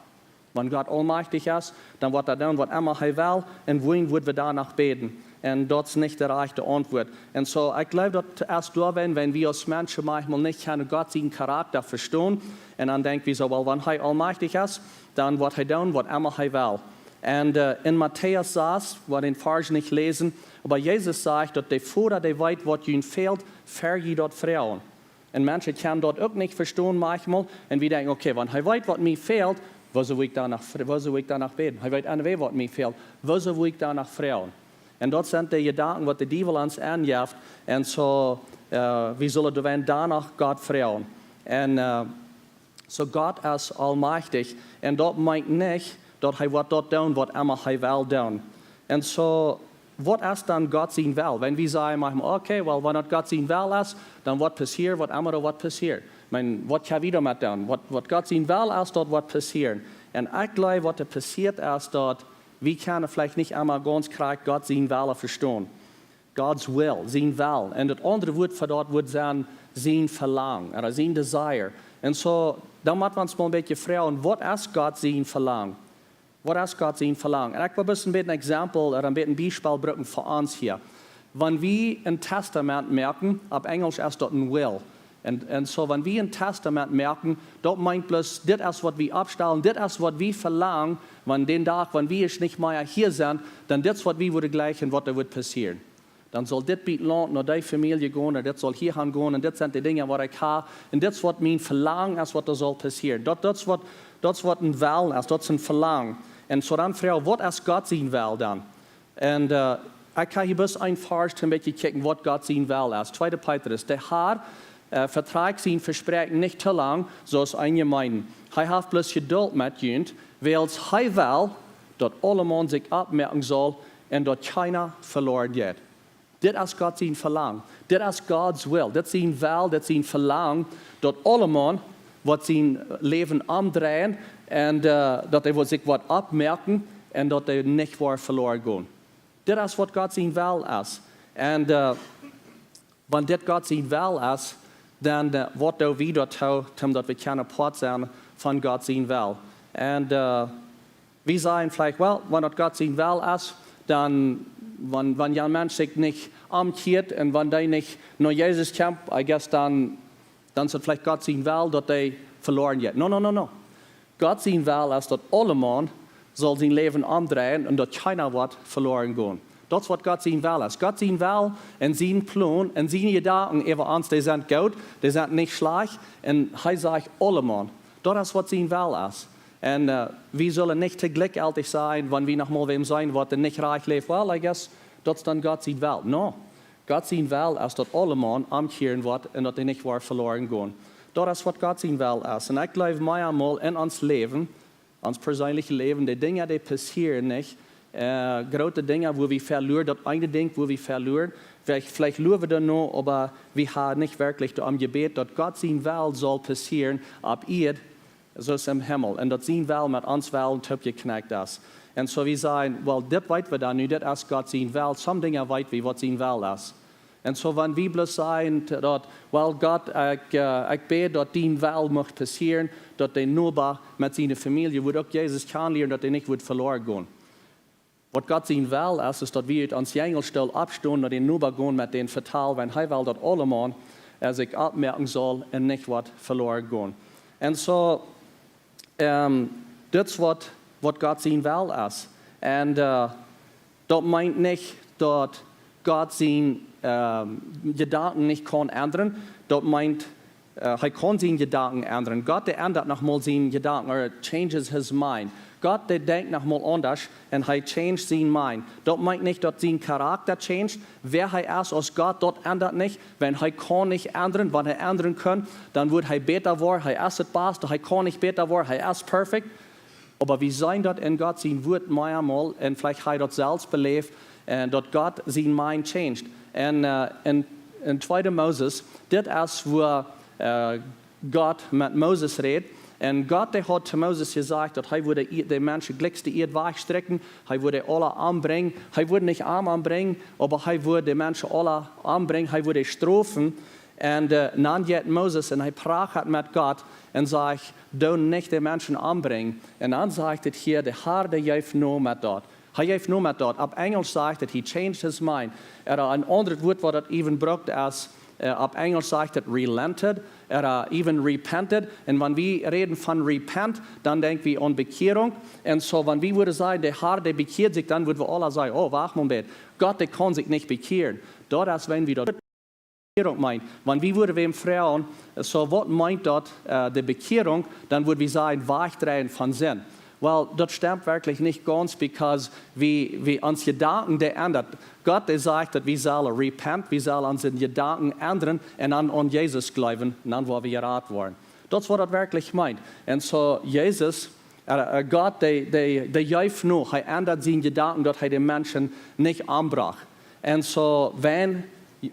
Wan Gott allmächtich es, dan woat hee doonen, waut emma hee well, un wuarom wudden wie dan noch bäden? Un daut es nich de rajchte Auntwuat. Un soo, ekj jleew, daut es doawäajen, wan wie aus Menschen maunchmol nich kjennen Gott sienen Charakta vestonen, un dan denkj wie soo, well, wan hee allmächtich es, dan woat hee doonen, waut emma hee well. Un, äh, en Matäus sas, wie woaren dän Varsch nich läsen, oba Jesus sajcht, daut de Voda, dee weet, waut junt fält, ea jie daut froagen. Un Menschen kjennen daut uk nich vestonen maunchmol. Un wie denkjen, okay, wan hee weet, waut mie fält, wuarom saul ekj dan noch fr-, wuarom saul ekj dan noch bäden? Hee weet aunwäajen, waut mie fält. Wuarom saul ekj dan noch froagen? Un daut sent de Jedanken, waut de Diewel ons enjeft. Un soo, äh, wie sellen doawäajen dan noch Gott froagen. Un, äh, soo Gott es allmächtich. Un daut meent nich, daut hee woat daut doonen, waut emma hee well doonen. Un soo, waut es dan Gott sien Well? Wan wie sajen maunchmol, okay, well, wan daut Gott sien Well es, dan woat passieren, waut emma doa woat passieren. Ekj meen, waut kjenn wie doamet doonen? Waut, waut Gott sien Well es, daut woat passieren. Un ekj jleew, waut doa passieet es, daut wie kjennen veleicht nich emma gaunz krakjt Gott sien Well vestonen. God's will, sien Well. Un daut aundre Wuat fa daut wudd sennen sien Velangen, ooda sien desire. Un soo, dan mott wie ons mol een bät froagen, waut es Gott sien Velangen? Waut es Gott sien Velangen? Un ekj well bloos een bät een Exempel, ooda een bät een Biespel brucken fa ons hia. Wan wie een Testament moaken, opp Enjlisch es daut een will. Un, un soo, wan wie een Testament moaken, daut meent bloos, dit es waut wie oppstalen, dit es waut wie velangen, wan dän Dach, wan wie ieescht nich mea hia sent, dan dit es waut wie wudden jleichen, waut doa wudd passieren. Dan saul dit bie Launt no dee Famielje gonen, un dit saul hia han gonen, un dit sent de Dinja, waut ekj hab, un dit es waut mien Velangen es, waut doa saul passieren. Daut, daut es waut, daut es waut een Wellen es, daut es een Velangen. Un soo dan froag, waut es Gott sien Well dan? Un, äh, ekj hab hia bloos een Varsch, een bät kjikjen, waut Gott sien Well es. Tweede Petrus, de Har, äh, vetrakjt sien Vespräakjen nich too lang, soo aus eenje meenen. Hee haft bloos Jedult met junt, wiels hee well, daut aulemaun sikj oppmoaken saul un daut kjeena veloaren jeit. Dit es Gott sien Velangen. Dit es God's will. Dit es sien Well, dit es sien Velangen, daut aulemaun woat sien Läwen omdreien un, äh, daut hee woat sikj woat oppmoaken un daut hee nich woat veloaren gonen. Dit es waut Gott sien Well es. Un, äh, wan dit Gott sien Well es, dan, äh, waut doo wie doatoo, om daut wie kjennen Poat sennen von Gott sien Well? Un, äh, wie sajen veleicht, well, wan daut Gott sien Well es, dan, wan, wan jan Mensch sikj nich omkjieet un wan dee nich no Jesus kjemt, I guess, dan, dan es et veleicht Gott sien Well, daut dee veloaren jeit. No, no, no, no. Gott sien Well es, daut aulemaun saul sien Läwen omdreien un daut kjeena woat veloaren gonen. Daut es waut Gott sien Well es. Gott sien Well un sien Plon un siene Jedanken äwa ons, dee sent goot, dee sent nich schlajcht. Un hee sajcht aulemaun. Daut es waut sien Well es. Un äh, wie sellen nich too jlikjjeltich sennen, wan wie noch mol wäm seenen, waut doa nich rajcht läft. Well, I guess, daut es dan Gott sien Well. No. Gott sien Well es, daut aulemaun omkjieren woat un daut dee nich woat veloaren gonen. Daut es waut Gott sien Well es. Un ekj jleew, mea mol en ons Läwen, ons perseenlichet Läwen, de Dinja, dee passieren nich, äh, groote Dinja, wua wie veloaren, daut eene Dinkj, wua wie veloaren. Veleicht, veleicht luaren wie doano, oba wie haben nich werkjlich doarom jebät, daut Gott sien Well saul passieren opp Ieed, soo aus em Himmel. Un daut sien Well met ons Well toopjekjnett es. Un soo wie sajen, well, dit weet wie dan nu, dit es Gott sien Well. Some Dinja weet wie, waut sien Well es. Un soo, wan wie bloos sajen, daut, well, Gott, ekj, äh, ekj bäd, daut dien Well mucht passieren, daut de Noba met siene Famielje wudd uk Jesus kjanen lieren, daut dee nich wudd veloaren gonen. Waut Gott sien Well es, es, daut wie ut ons Jinjastool oppstonen, no dän Noba gonen, met dän vetalen, wan hee well, daut aulemaun, äh, sikj oppmoaken saul un nich woat veloaren gonen. Un soo, ähm, dit es waut, waut Gott sien Well es. Un äh, daut meent nich, daut Gott siene ähm, Jedanken nich kaun endren. Daut meent, äh, hee kaun siene Jedanken endren. Gott, dee endat noch mol siene Jedanken, or changes his mind. Gott, dee denkjt noch mol aundasch un hee changed siene mind. Daut meent nich, daut sien Charakta changed. Wäa hee es aus Gott, daut endat nich. Wan hee kaun nich endren, wan hee endren kunn, dan wudd hee bäta woaren. Hee es daut Baste, hee kaun nich bäta woaren, hee es perfect. Oba wie seenen daut en Gott sien Wuat mea mol, un veleicht hee daut selfst beläft, äh, daut Gott siene mind changed. Un äh, en, en tweede Moses, dit es wua äh, Gott met Moses rät. Un Gott, dee haud to Moses jesajcht, daut hee wudd de, de Menschen jlikjs de Ieed wajchstrakjen, hee wudd dee aula ombrinjen, hee wudd nich am ombrinjen, oba hee wudd de Menschen aula ombrinjen, hee wudd dee strofen. Un äh, dan jeit Moses un hee prachat met Gott un sajcht: "Doo nich de Menschen ombrinjen." Un dan sajcht et hia, de Har, dee jeef no met daut. Hee jeef no met daut. Opp Enjelsch sajcht et, he changed his mind. Ooda een aundret Wuat, waut daut even brukt, es, äh, opp Enjelsch sajcht et relented, ooda even repented. Un wan wie räden von repent, dan denkj wie aun Bekjierunk. Un soo, wan wie wudden sajen, de Har, dee bekjieed sikj, dan wudden wie aula sajen: "Oh, wacht mol een bät. Gott, dee kaun sikj nich bekjieren." Daut es, wan wie daut Bekjierunk meent. Wan wie wudden wäm froagen, soo, waut meent daut, äh, de Bekjierunk, dan wudd wie sajen, wajchdreien von Sind. Well, daut stemt werkjlich nich gaunz, because wie, wie ons Jedanken, dee endat. Gott, dee sajcht, daut wie sellen repent, wie sellen onse Jedanken endren un dan aun Jesus jleewen, un dan woa wie jerat woaren. Daut es waut daut werkjlich meent. Un soo, Jesus, äh, äh, Gott, dee, dee, dee jeef no, hee endat siene Jedanken, daut hee de Menschen nich ombrocht. Un soo, wan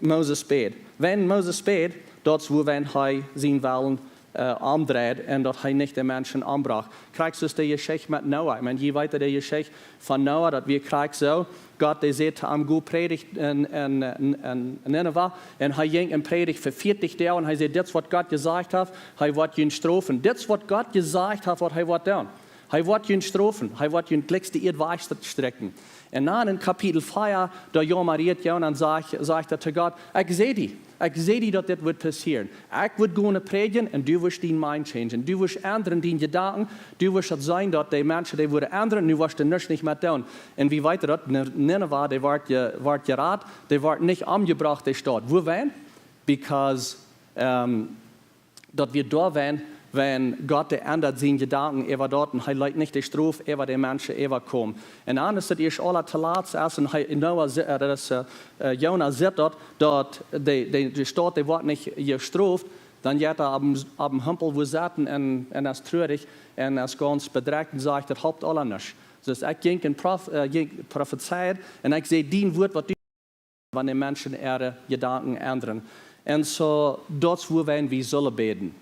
Moses bäd. Wan Moses bäd, daut es wua wan hee sienen Wellen äh, omdreid un daut hee nich de Menschen ombrocht. Krakjt soo aus de Jeschicht met Noah. Ekj meen, jie weeten de Jeschicht von Noah, daut wia krakjt soo. Gott, dee säd to am: "Go prädj en, en, en, en Nineva." Un hee jinkj un prädjd fa vieetich Doag un hee säd: "Dit es waut Gott jesajcht haft, hee woat junt strofen. Dit es waut Gott jesajcht haft, waut hee woat doonen. Hee woat junt strofen, hee woat junt jlikjs de Ieed wajchstrakjen." Un dan en Kapitel vea, doa jaumad Jona un sajcht, sajcht hee to Gott: "Ekj säd die, ekj säd die, daut dit wudd passieren. Ekj wudd gonen prädjen un du wurscht diene mind changen. Du wurscht endren diene Jedanken, du wurscht daut seenen, daut de Menschen dee wudden endren, nu wurscht du nuscht nich mea doonen." Un wie weeten daut, Ni-, Nineva, dee woat je-, woat jerat, dee woat nich omjebrocht, dee Staut. Wuarom? Because, ähm, daut wia doawäajen, wan Gott, dee endat siene Jedanken äwa daut un hee leet nich de Strof äwa de Menschen äwakomen. Un dan es daut ieescht aula too lat, aus un hee, Noah si-, äh, daut es, äh, äh, Jona sitt daut, daut de, de, de Staut, dee woat nich jestroft, dan jeit hee opp een, opp een Humpel wua sitten un, un es trurich un es gaunz bedrekjt un sajcht: "Daut halpt aula nuscht." Soo ekj jinkj un prof-, äh, jinkj profezeit un ekj säd dien Wuat, waut du wan de Menschen äare Jedanken endren. Un soo, daut es wuarom wie sellen bäden.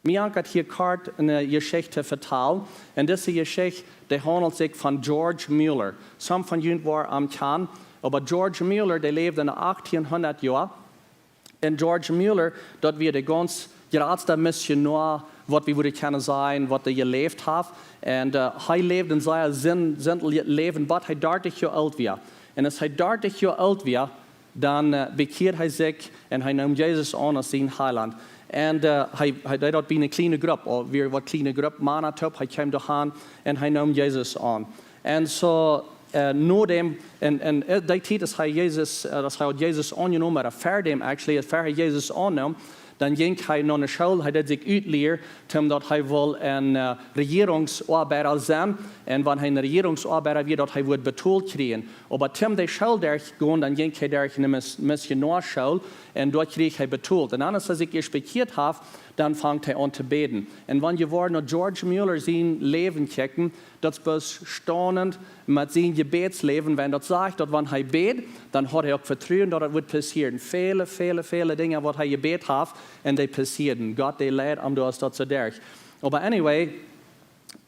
Mie jankat hia kort eene Jeschicht to vetalen. Un dise Jeschicht, dee haundelt sikj von George Mueller. Some von junt woaren am kjanen. Oba George Mueller, dee läwd en de achtieenhundat Joa. Un George Mueller, daut wia de gaunz jratsta Missionoa, waut wie wudden kjennen sajen, waut doa jeläwt haft. Un äh, hee läwd een sea sin-, sindjet Läwen, bat hee dartich Joa oolt wia. Un aus hee dartich Joa oolt wia, dan äh, bekjieed hee sikj un hee neem Jesus aun aus sien Heilaunt. Un äh, hee, hee deed daut bie eene kjliene Grupp, ooda wia waut kjliene Grupp Mana toop, hee kjeem doa han un hee neem Jesus aun. Un soo äh, no däm, un, un äh, dee Tiet aus hee Jesus, äh, aus hee haud Jesus aunjenomen, ooda ver däm actually, aus ver hee Jesus aunneem, dan jinkj hee no eene School, hee deed sikj utlieren, toom daut hee wull een äh, Rejierungsoabeida sennen. Un wan hee een Rejierungsoabeida wia, daut hee wudd betolt kjrieen. Oba toom dee School derchgonen, dan jinkj hee derch eene Mis-, Missionoaschool un doa kjrieech hee betolt. Un dan, aus hee sikj ieescht bekjieet haud, dan funk hee aun to bäden. Un wan jie woaren no George Muller sien Läwen kjikjen, daut es bestaunent met sien Jebädsläwen, wan daut sajcht, daut wan hee bäd, dan haud hee uk Vetruen, daut daut wudd passieren. Väle, väle, väle Dinja, waut hee jebäd haud, un dee passieeden. Gott, dee leid am doa, aus daut soo derch. Oba anyway,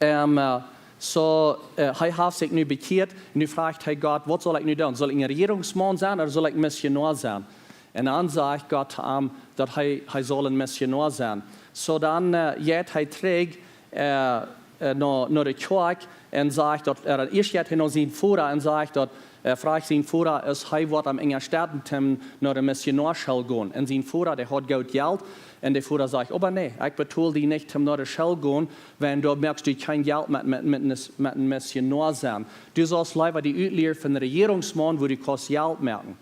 ähm, äh, soo, äh, hee haft sikj nu bekjieet, nu froagt hee Gott, waut saul ekj nu doonen? Saul ekj een Rejierungsmaun sennen ooda saul ekj een Missionoa sennen? Un dan sajcht Gott to am, daut hee, hee saul een Missionoa sennen. Soo dan äh, jeit hee trigj äh, äh, no, no de Kjoakj un sajcht daut, äh, ieescht jeit hee no sienen Voda un sajcht daut, äh, froagt sienen Voda, aus hee wudd am unjastetten toom no de Missionoaschool gonen. Un sien Voda, dee haud goot Jelt, un de Voda sajcht, oba nä, ekj betol die nich toom no de School gonen, wan du moakst die kjeen Jelt met, met, met, met een Missionoa sennen. Du saust leewa die utlieren fa een Rejierungsmaun, wua du kaust Jelt moaken.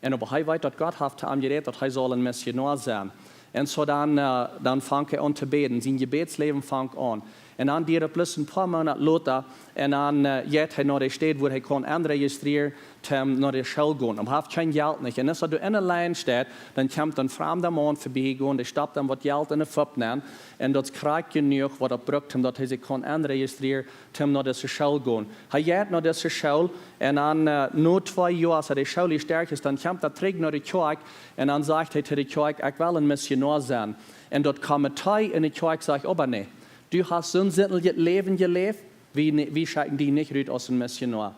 Un oba hee weet, daut Gott haft to am jerät, daut hee saul een Missionoa sennen. Un soo dan, äh, dan funk hee aun to bäden, sien Jebädsläwen funk aun. Un dan diat daut bloos een poa Moonat lota, un dan äh, jeit hee no de Städ, wua hee kunn enrejistrieren, toom no de School gonen. Oba hee haft kjeen Jelt nich. Un aus hee doa enne Lien steit, dan kjemt een framda Maun verbie jegonen, dee stoppt am waut Jelt enne Fupp nenn. Un daut es krakjt jenuach, waut daut brukt, om daut hee sikj kunn enrejistrieren, toom no dise School gonen. Hee jeit no dise School un dan äh, no twee Joa, aus hee de School ieescht derch es, dan kjemt hee trigj no de Kjoakj un dan sajcht hee to de Kjoakj, ekj well een Missionoa sennen. Un daut Komitee enne Kjoakj sajcht, oba nä, du hast soon sindlichet Läwen jeläft, wie, wie schekjen die nich rut aus een Missionoa.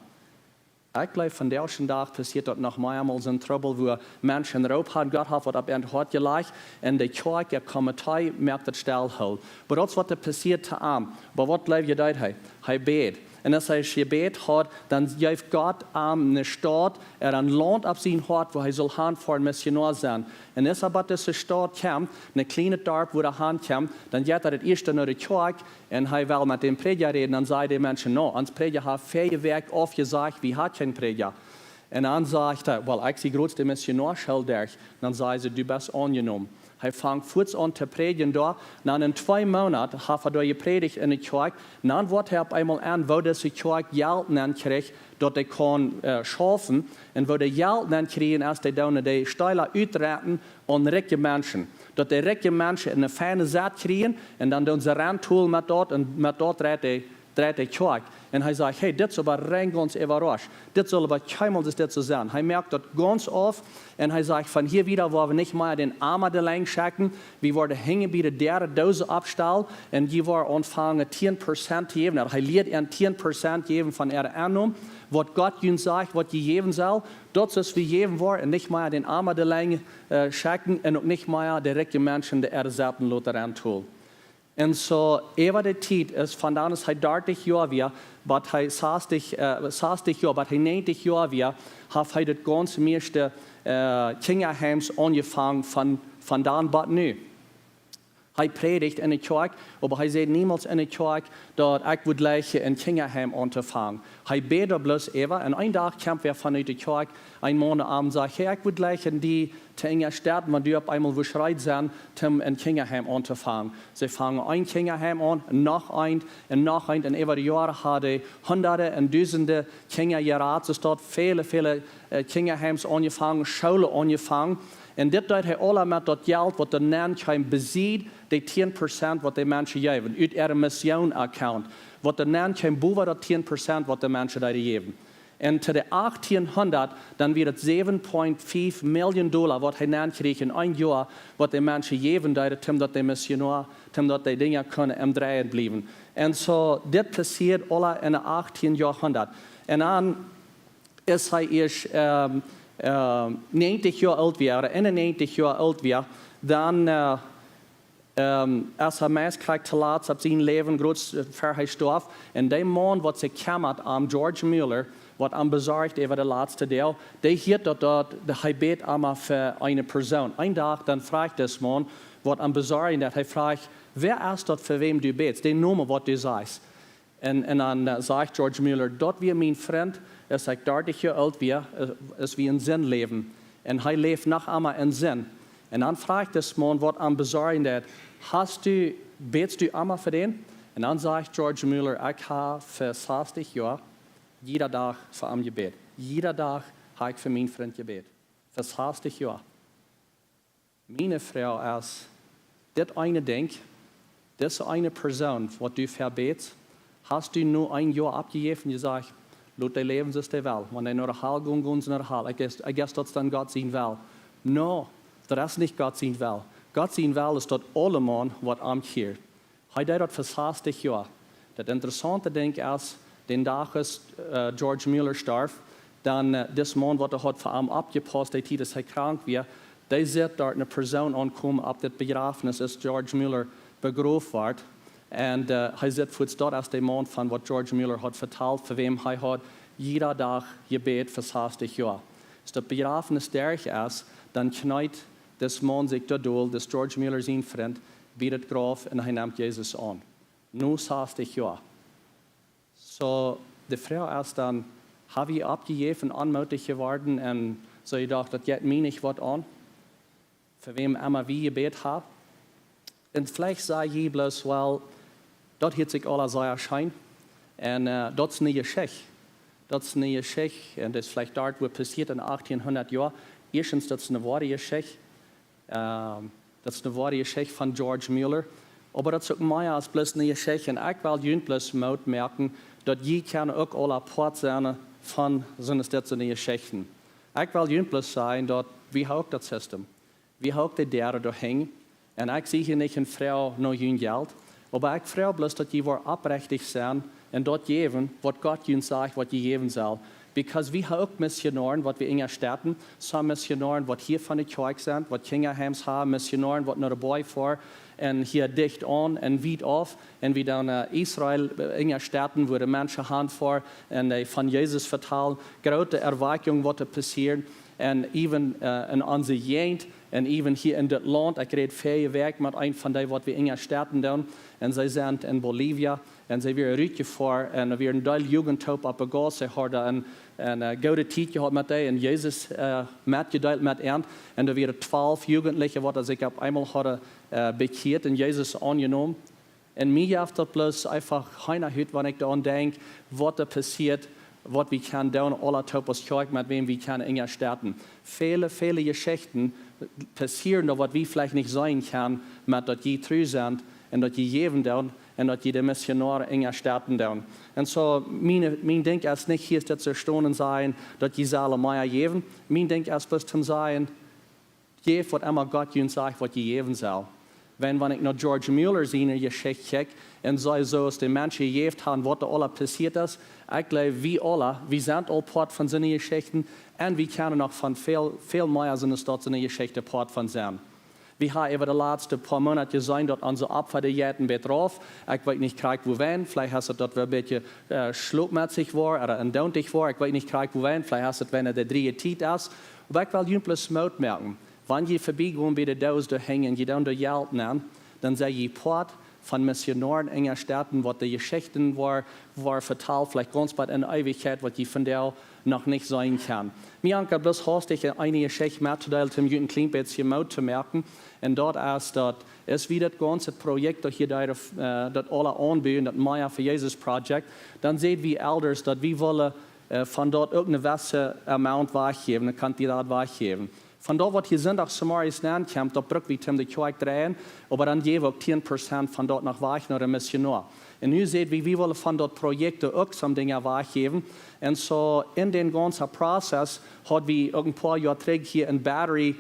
Ekj jleew, vondoag dän Dach passieet daut noch meamol, soon Trubbel, wua Menschen Roop haben, Gott haft waut opp äa Hoat jelajcht, un de Kjoakj, de Komitee, moakt daut stell. Oba daut es waut doa passieed to am. Oba waut jleew jie, deed hee? Hee bäd. Un aus hee jebät haud, dan jeef Gott am eene Staut, ooda een Launt opp sien Hoat, wua hee sull han fa een Missionoa sennen. Un aus hee bie dise Staut kjemt, een kjlienet Darp, wua hee han kjemt, dan jeit hee daut ieeschte no de Kjoakj, un hee well met dän Prädja räden, dan säden de Menschen, no, ons Prädja haft väaje Wäakj aufjesajcht, wie haben kjeen Prädja. Un dan sajcht hee, well, ekj sie jrods de Missionoaschool derch. Dan säden see, du best aunjenomen. Hee funk fuaz aun to prädjen doa. Dan en twee Moonat haft hee doa jeprädicht enne Kjoakj. Dan woat hee opp eemol en, woo dise Kjoakj Jelt nenkjrieech, daut dee kunn äh, schaufen. Un woo dee Jelt nenkjrieejen, es dee doonen de Städa utrenten aun rikje Menschen. Daut de rikje Menschen eene fiene Sett kjrieen un dan doonen see Rent tolen met daut un met daut dreit dee, dreit dee Kjoakj. Un hee sajcht, hey, dit es oba rein gaunz äwarauscht. Dit saul oba kjeenmol dit soo sennen. Hee moakt daut gaunz auf. Un hee sajcht, von hia wieda woa wie nich mea dän Ama de Lenj schekjen. Wie woaren hinjen bie de Däa Doosen oppstalen. Un jie woaren aunfangen tieen Prozent to jäwen. Oba hee lieet an tieen Prozent jäwen von äa Ennom. Waut Gott junt sajcht, waut jie jäwen sellen. Daut es, wie jäwen woaren, un nich mea dän Ama de Lenj äh, schekjen un uk nich mea de rikje Menschen de äare Setten loten Rent tolen. Un soo, äwa de Tiet es, von dan aus hee dartich Joa wia, bat hee sastich, äh, sastich Joa, bat hee näajentich Joa wia, haft hee daut gaunz mieeschte äh, Kjinjaheims aunjefangen von, von dan bat nu. Hee prädicht enne Kjoakj, oba hee säd niemols enne Kjoakj, daut ekj wudd jleichen een Kjinjaheim auntofangen. Hee bäd doa bloos äwa, un een Dach kjeem wäa von de Kjoakj, een Maun aun un säd, hey, ekj wudd jleichen die to enjastetten, wan du opp eemol wurscht reed sennen, toom een Kjinjaheim auntofangen. See fungen een Kjinjaheim aun, noch eent, un noch eent, un äwa de Joaren hauden Hunderte un Dusende Kjinja jerat, soo daut väle, väle äh, Kjinjaheims aunjefangen, Schoolen aunjefangen. Un dit deed hee aula met daut Jelt, waut doa nenkjeem, besied de tieen Prozent, waut de Menschen jeewen, ut äare Mission-Account. Waut doa nenkjeem, bowen daut tieen Prozent, waut de Menschen deeden jäwen. Un to de achtieenhundat, dan wia daut säwen Komma fiew Million Dolla, waut hee nenkjrieech en een Joa, waut de Menschen jäwen deeden, toom daut de Missionoa, toom daut de Dinja kunnen aum Dreien bliewen. Un soo, dit passieed aula en de achttieen Joarhundat. Un dan aus hee ieescht ähm, ähm, näajentich Joa oolt wia, ooda eenunnäajentich Joa oolt wia, dan äh, ähm, aus hee meist krakjt toolatst opp sien Läwen, krakjt ver hee storf, un dee Maun, waut sikj kjemmad om George Muller, waut am besorcht äwa de latste Doag, dee hieet daut, daut de, hee bäd emma fa eene Persoon. Een Dach, dan fruach dis Maun, waut am besorjen deit. Hee fruach: "Wäa es daut, fa wäm du bätst? De Nomen, waut du sajchst." Un, un dan, äh, sajcht George Mueller: "Daut wia mien Frint, aus ekj dartich Joa oolt wia, äh, aus wie en Sind läwden. Un hee läft noch emma en Sind." Un dan fruach dis Maun, waut am besorjen deit: "Hast du, bätst du emma fa dän?" Un dan sajcht George Mueller: "Ekj hab fa sastich Joa jieda Dach fa am jebät. Jieda Dach hab ekj fa mienen Frint jebät. Fa sastich Joa." Miene Froag es: Dit eene Dinkj, dise eene Persoon, waut du fa bätst, hast du nu een Joa aufjejäft un jesajcht: "Lot dee läwen, soo aus dee well. Wan dee no de Hal gonen, gonen see no de Hal. Ekj guess, ekj guess daut es dan Gott sien Well." No, daut es nich Gott sien Well. Gott sien Well es, daut aulemaun woat omkjieren. Hee deed daut fa sastich Joa. Daut interessaunte Dinkj es, dän Dach aus, äh, George Mueller storf, dan, äh, dis Maun, waut doa haud fa am oppjepaust, dee Tiet aus hee krank wia, dee sitt doa eene Persoon aunkomen opp daut Bejrafnis, aus George Mueller begroft wort. Un, äh, hee sitt fuaz, daut es de Maun, von waut George Mueller haud vetalt, fa wäm hee haud jieda Dach jebät fa sastich Joa. Aus daut Bejrafnis derch es, dan kjneet dis Maun sikj doa dol, dis George Mueller sien Frint, bie daut Grauf, un hee nemt Jesus aun. No sastich Joa. Soo, de Froag es dan: Hab wie oppjejäft un onmootich jeworden un soo jedocht, daut jeit mie nich waut aun, fa wäm emma wie jebät haben? Un veleicht saj jie bloos: "Well, daut hieet sikj aula sea scheen. Un, äh, daut es ne Jeschicht. Daut es ne Jeschicht. Un daut es veleicht doa, waut passieet en achttienhundat Joa. Ieeschtens, daut es ne woare Jeschicht. Ähm, daut es ne woare Jeschicht von George Mueller. Oba daut es uk mea aus bloos ne Jeschicht." Un ekj well junt bloos Moot moaken, daut jie kjennen uk aul Poat sennen von soone, dit soone Jeschichten. Ekj well junt bloos sajen, daut wie haben uk daut System. Wie haben uk de Däaren doahan. Un ekj sie hia nich un froag no jun Jelt, oba ekj froag bloos, daut jie woaren oprechtich sennen un daut jäwen, waut Gott junt sajcht, waut jie jäwen sellen. Because wie haben uk Missionoaren, waut wie unjastetten, soone Missionoaren, waut hia von de Kjoakj sent, waut Kjinjaheims haben, Missionoaren, waut no de Boaj foaren, un hia dicht aun un wiet auf, un wie dan, äh, Israel, äh, unjastetten, wua de Menschen hanfoaren un, äh, von Jesus vetalen, groote Erwakjungen, waut doa passieren, un even, äh, en onse Jäajent, un even hia en dit Launt. Ekj räd väaje Wäakj met eenen von dee, waut wie unjastetten doonen, un see sent en Bolivia, un see wieren rutjefoaren, un doa wia een Deel Jugend toop opp de Gauss, see hauden ne, ne, äh, goode Tiet jehaut met dee, un Jesus, äh, metjedeelt met an, un doa wieren twalf Jugendliche, waut sikj opp eemol hauden, äh, bekjieet un Jesus aunjenomen. Un mie jeft daut bloos eefach Heenahut, wan ekj doaraun denkj, waut doa passieet, waut wie kjennen doonen, aula toop aus Kjoakj, met wäm wie kjennen unjastetten. Väle, väle Jeschichten passieren doa, waut wie veleicht nich seenen kjennen, met daut jie tru sent un daut jie jäwen doonen un daut jie de Missionoaren unjastetten doonen. Un soo, mien, mien Dinkj es nich hia dit to stonen un sajen, daut jie sellen mea jäwen. Mien Dinkj es bloos to sajen, jäft waut emma Gott junt sajcht, waut jie jäwen sellen. Wan, wan ekj no George Mueller siene Jeschicht kjikj un see, soo aus de Menschen jejäft haben, waut doa aula passieet es, ekj jleew, wie aula, wie sent aul Poat von soone Jeschichten, un wie kjennen noch von väl, väl mea soone, soone Jeschichten Poat von sennen. Wie haben äwa de latste poa Moonat jeseenen, daut onse Opfa, dee jeeten bät rauf. Ekj weet nich krakjt wuarom, veleicht es daut, daut wie een bät, äh, schlopmässich woaren ooda endoont woaren. Ekj weet nich krakjt wuarom, veleicht es daut, wan et de dreeje Tiet es. Oba ekj well junt bloos Moot moaken. Wan jie verbie gonen bie de Doos doa hinjen, jie doonen doa Jelt nenn, dan sent jie Poat von Missionoaren unjastetten, waut de Jeschichten woaren, woaren vetalt, veleicht gaunz bat en Eewichkjeit, waut jie vondoag noch nich seenen kjennen. Mie ankad bloos haustich eene Jeschicht mettodeelen, om junt een kjlien bät Moot to moaken. Un daut es, daut aus wie daut gaunze Projekt doa hia, äh, daut aula aunbuen, daut Meier fa Jesus Project, dan säden wie Elders, daut wie wellen, äh, von daut uk een jewesse Amount wajchjäwen, eene Quantität wajchjäwen. Von daut, waut hia Sindach zemorjes nenkjemt, daut bruck wie toom de Kjoakj dreien, oba dan jäw wie uk tieen Prozent von daut noch wajch no de Missionoa. Un nu säd wie, wie wellen von daut Projekt uk soone Dinja wajchjäwen. Un soo en dän gaunzen Prozess haud wie uk een poa Joa trigj hia een Battery,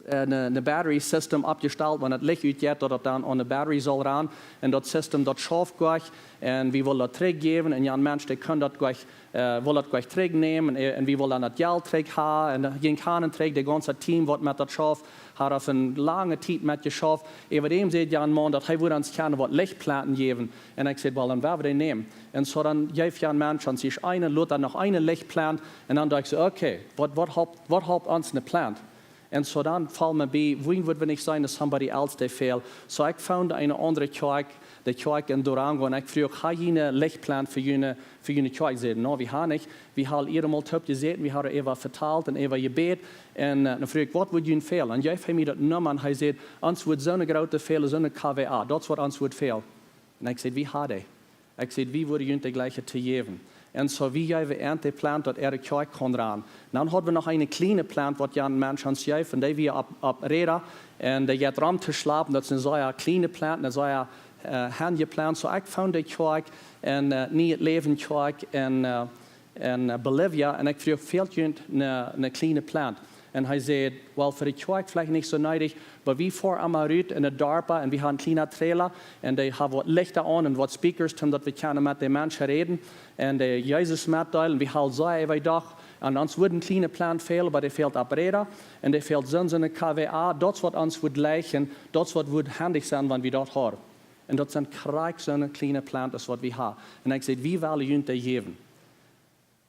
äh, een, een Battery System oppjestalt, wan daut Licht utjeit, daut daut dan aun de Battery saul ran. Un daut System, daut schauft goanich. Un wie wullen daut trigjjäwen. Un jan Mensch, dee kunn daut goanich, äh, wull daut goanich trigjnämen. Un, un wie wullen dan daut Jelt trigj haben. Un dan jinkj han un trigj, daut gaunze Team, waut met daut schauft, haud doa eene lange Tiet met jeschauft. Äwadäm säd jan Maun, daut hee wudd ons kjennen waut Lichtplanten jäwen. Un ekj säd: "Well, dan woa wie dee nämen." Un soo dan jeef jan Mensch ons ieescht eene, lota noch eene Lichtplant. Un dan docht ekj soo: "Okay, waut, waut halpt, waut halpt ons eene Plant?" Un soo dan foll mie bie, wuarom wudd wie nich seenen aus somebody else dee fält? Soo ekj found eene aundre Kjoakj, de Kjoakj en Durango, un ekj fruach: "Hab jie een Lichtplan fa june, fa june Kjoakj?" Säden: "No, wie haben nich. Wie haben hia mol toop jesäten, wie haben äwa vetalt un äwa jebät." Un, äh, dan fruach ekj: "Waut wudd junt fälen?" Un hee jeef mie daut Numma un hee säd: "Ons wudd soone groote fälen, soone K W A, daut es waut ons wudd fälen." Un ekj säd: "Wie haben dee." Ekj säd: "Wie wudden junt de jlikje to jäwen." Un soo wie jeewen an de Plant daut äare Kjoakj kunn rannen. Dan hauden wie noch eene kjliene Plant waut jan Mensch ons jeef, un dee wia opp, opp Räda. Un dee jeit rom to schlapen, daut es eene sea kjliene Plant, eene sea, äh, handige Plant. Soo ekj found de Kjoakj en, äh, Nieet Läwen Kjoakj en, äh, en, äh, Bolivia, un ekj fruach: "Fält junt eene, eene kjliene Plant?" Un hee säd: "Well, fa de Kjoakj veleicht nich soo needich, oba wie foaren emol rut en de Darpa un wie haben een kjlienen Trailer un dee haben waut Lichta aun un waut speakers, toom daut wie kjennen met de Menschen räden un dee Jesus metdeelen. Wie haben sea äwa jedocht, un ons wudd eene kjliene Plant fälen, oba dee fält opp Räda un dee fält soone, soone K W A, daut es waut ons wudd jlikjen, daut es waut wudd handig sennen, wan wie daut haben." Un daut sent krakjt soone kjliene Plant aus waut wie haben. Un ekj säd: "Wie wellen junt dee jäwen."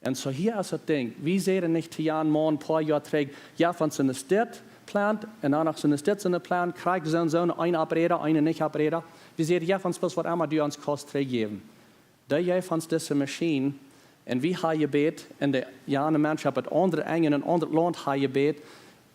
Un soo hia es daut Dinkj. Wie säden nich to jan Maun een poa Joa trigj: "Jeff ons soone Plant, un dan noch soone Plant, krakjt soone, soone, eene opp Räda, eene nich opp Räda." Wie säden: "Jeff ons bloos waut emma du ons kaust trigjjäwen." Dee jeef ons dise Maschien, un wie haben jebät, un de, jo, een Mensch opp daut aundre Enj en een aundret Launt haft jebät,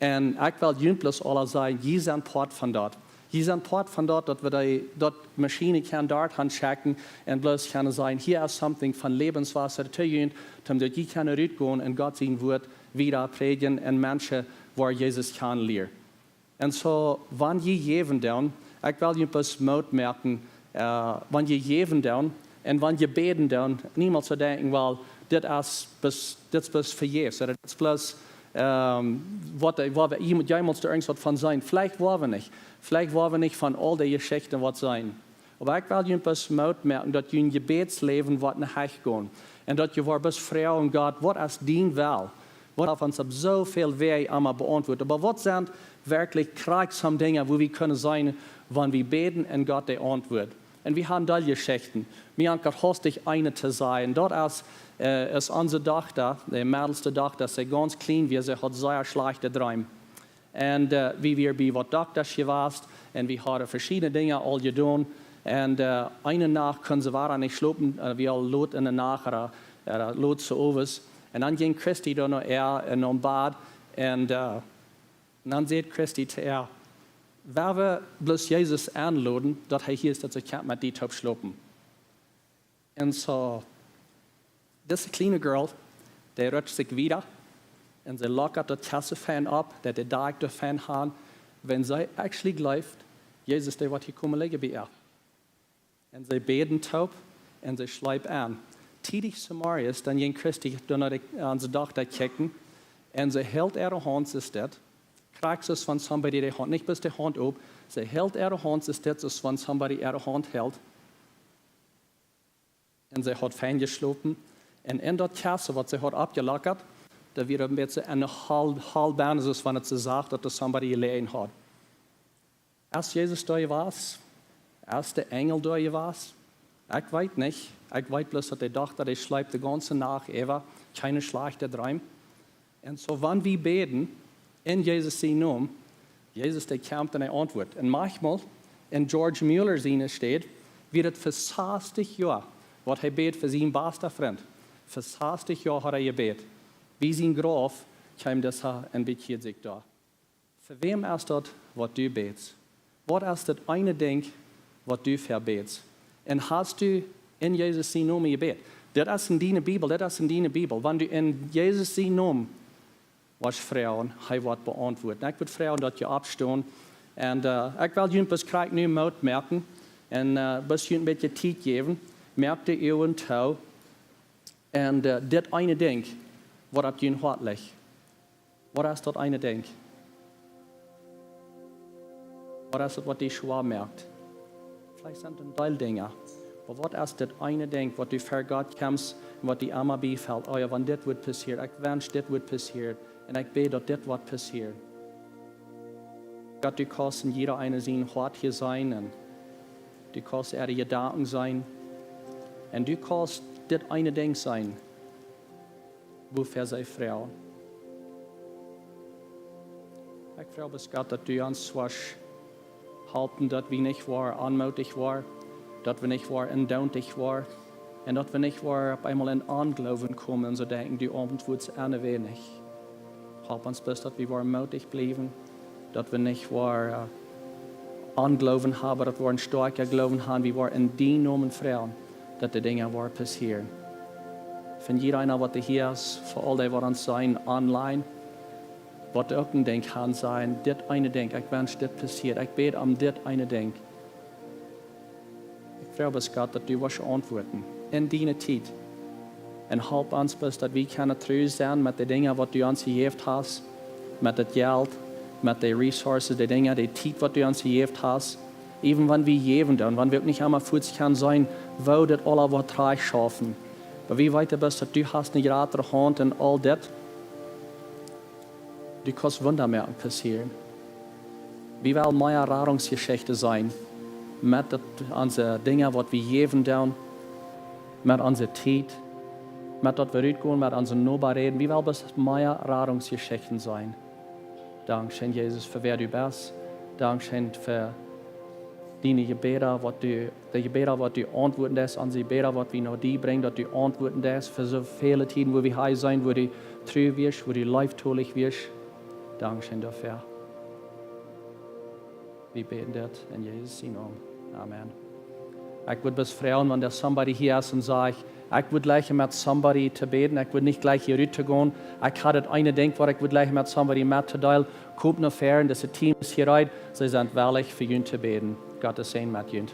un ekj well junt bloos aula sajen, jie sent Poat von daut. Jie sent Poat von daut, daut wie dee, daut Maschien kjennen doa han schekjen un bloos kjennen sajen: "Hia es something von Läwenswota to junt, toom daut jie kjennen rutgonen un Gott sien Wuat wieda prädjen un Menschen woaren Jesus kjanen lieren." Un soo, wan jie jäwen doonen, ekj well junt bloos Moot moaken, äh, wan jie jäwen doonen un wan jie bäden doonen, niemols soo denkjen: "Well, dit es bloos, dit es bloos vejäfs, ooda dit es bloos, ähm, waut, waut wie, jie, jie motten doa irjent waut von seenen." Veleicht woaren wie nich. Veleicht woaren wie nich von aul dee Jeschichten waut seenen. Oba ekj well junt bloos Moot moaken, daut jun Jebädsläwen woat no Hecht gonen. Un daut jie woaren bloos froagen: "Gott, waut es dien Well?" Gott haft ons opp soo väl Wäaj emma beauntwuat. Oba waut sent werkjlich krakjt soone Dinja, wua wie kjennen seenen, wan wie bäden un Gott dee auntwuat? Un wie haben doll Jeschichten. Mie ankjat haustich eene to sajen. Daut es, äh, es onse Dochta, de meddelste Dochta, aus see gaunz kjlien wia, see haud sea schlajchte Dreem. Un, äh, wie wieren bie waut Doktasch jewast un wie hauden veschiedne Dinja aul jedonen. Un, äh, eene Nacht kunn see wada nich schlopen, äh, wia aul lot en de Nacht, ooda, ooda lot soo owes. Un dan jinkj Christy doa no äa en no Bad. Un, äh, dan säd Christy to äa: "Well wie bloos Jesus enloden, daut hee hia es, daut hee kjemt met die toop schlopen." Un soo, dise kjliene Girl, dee rutscht sikj wieda un see lokat daut Kjest fein opp, daut de Dakj doa fein han, wiels see actually jleeft, Jesus, dee woat hia komen lijen bie äa. Un see bäden toop un see schleepen en. Tiedich zemorjes, dan jinkj Christy doa no de, aun de Dochta kjikjen, un see hilt äare Haunt soo steit, krakjt soo aus wan somebody de Haunt, nich bloos de Haunt op, see hilt äare Haunt soo steit, soo aus wan somebody äare Haunt hilt. Un see haud fein jeschlopen. Un en daut Kjest, waut see haud oppjelokat, doa wia een bät een Hol-, Holband, soo aus wan et soo sach, daut doa somebody jeläajen haud. Es Jesus doa jewast? Es de Enjel doa jewast? Ekj weet nich. Ekj weet bloos, daut de Dochta, dee schleep de gaunze Nacht äwa, kjeene schlajchte Dreem. Un soo, wan wie bäden en Jesus sien Nomen, Jesus, dee kjemt un hee auntwuat. Un maunchmol, en George Muller siene Städ, wia et fa sastich Joa, waut hee bäd fa sien basta Frint. Fa sastich Joa haud hee jebät. Bie sien Grauf kjeem disa un bekjieed sikj doa. Fa wäm es daut, waut du bätst? Waut es daut eene Dinkj, waut du fa bätst? Un hast du en Jesus sien Nomen jebät? Daut es en diene Bibel, daut es en diene Bibel. Wan du en Jesus sien Nomen woascht froagen, hee woat beauntwuaden. Ekj wudd froagen, daut jie oppstonen. Un, äh, ekj well junt bloos krakjt nu Moot moaken. Un, äh, bloos junt een bät Tiet jäwen. Moakt de Uagen too. Un, äh, dit eene Dinkj, waut opp jun Hoat licht. Waut es daut eene Dinkj? Waut es daut, waut die schwoa moakt? Veleicht sent et een Deel Dinja. Oba waut es daut eene Dinkj, waut du ver Gott kjemst un waut die emma biefelt? Oh jo, wan dit wudd passieren, ekj wensch, dit wudd passieren. Un ekj bäd, daut dit woat passieren. Gott, du kaust en jieda eena sien Hoat hia seenen. Un du kaust äare Jedanken seenen. Un du kaust dit eene Dinkj seenen, wuafäa see froagen. Ekj froag bloos, Gott, daut du ons woascht halpen, daut wie nich woaren onmootich woaren, daut wie nich woaren endoonlich woaren un daut wie nich woaren opp eemol en Ongloowen komen un soo denkjen, du auntwuatst aun weinich. Halp ons bloos, daut wie woaren mootich bliewen, daut wie nich woaren, äh, Ongloowen haben, daut wie woaren stoakja Gloowen haben, wie woaren en dienen Nomen froagen, daut de Dinja woaren passieren. Fa jieda eena, waut hia es, fa aul dee, waut ons seenen online, waut uk een Dinkj haben sennen, dit eene Dinkj, ekj wensch dit passieet, ekj bäd om dit eene Dinkj. Ekj froag bloos, Gott, daut du woascht auntwuaden en diene Tiet. Un halp ons bloos, daut wie kjennen tru sennen met de Dinja, waut du ons jejäft hast, met daut Jelt, met de resources, de Dinja, de Tiet, waut du ons jejäft hast. Even wan wie jäwen doonen, wan wie uk nich emma fuaz kjennen seenen, woo dit aula woat trajcht schaufen. Oba wie weeten bloos, daut du hast eene jratre Haunt en aul dit. Du kaust Wunda moaken passieren. Wie wellen mea Radungsjeschichten seenen, met daut, onse Dinja, waut wie jäwen doonen, met onse Tiet, met daut wie rutgonen, met onse Nobasch räden. Wie wellen bloos mea Radungsjeschichten seenen. Dankscheen, Jesus, fa wäa du best. Dankscheen fa diene Jebäda, waut du, de Jebäda, waut du auntwuaden deist, onse Jebäda, waut wie no die brinjen, daut du auntwuaden deist fa soo väle Tieden, wua wie hia seenen, wua du tru wieescht, wua du leeftolich wieescht. Dankscheen doafäa. Wie bäden dit en Jesus sienen Nomen. Amen. Ekj wudd bloos froagen, wan doa somebody hia es un sajcht, ekj wudd jleichen met somebody to bäden, ekj wudd nich jleichen hia rut to gonen, ekj hab daut eene Dinkj, waut ekj wudd jleichen met somebody mettodeelen, komt no väaren, daut Team es hia reed, see sent wellich fa junt to bäden. Gott es een met junt.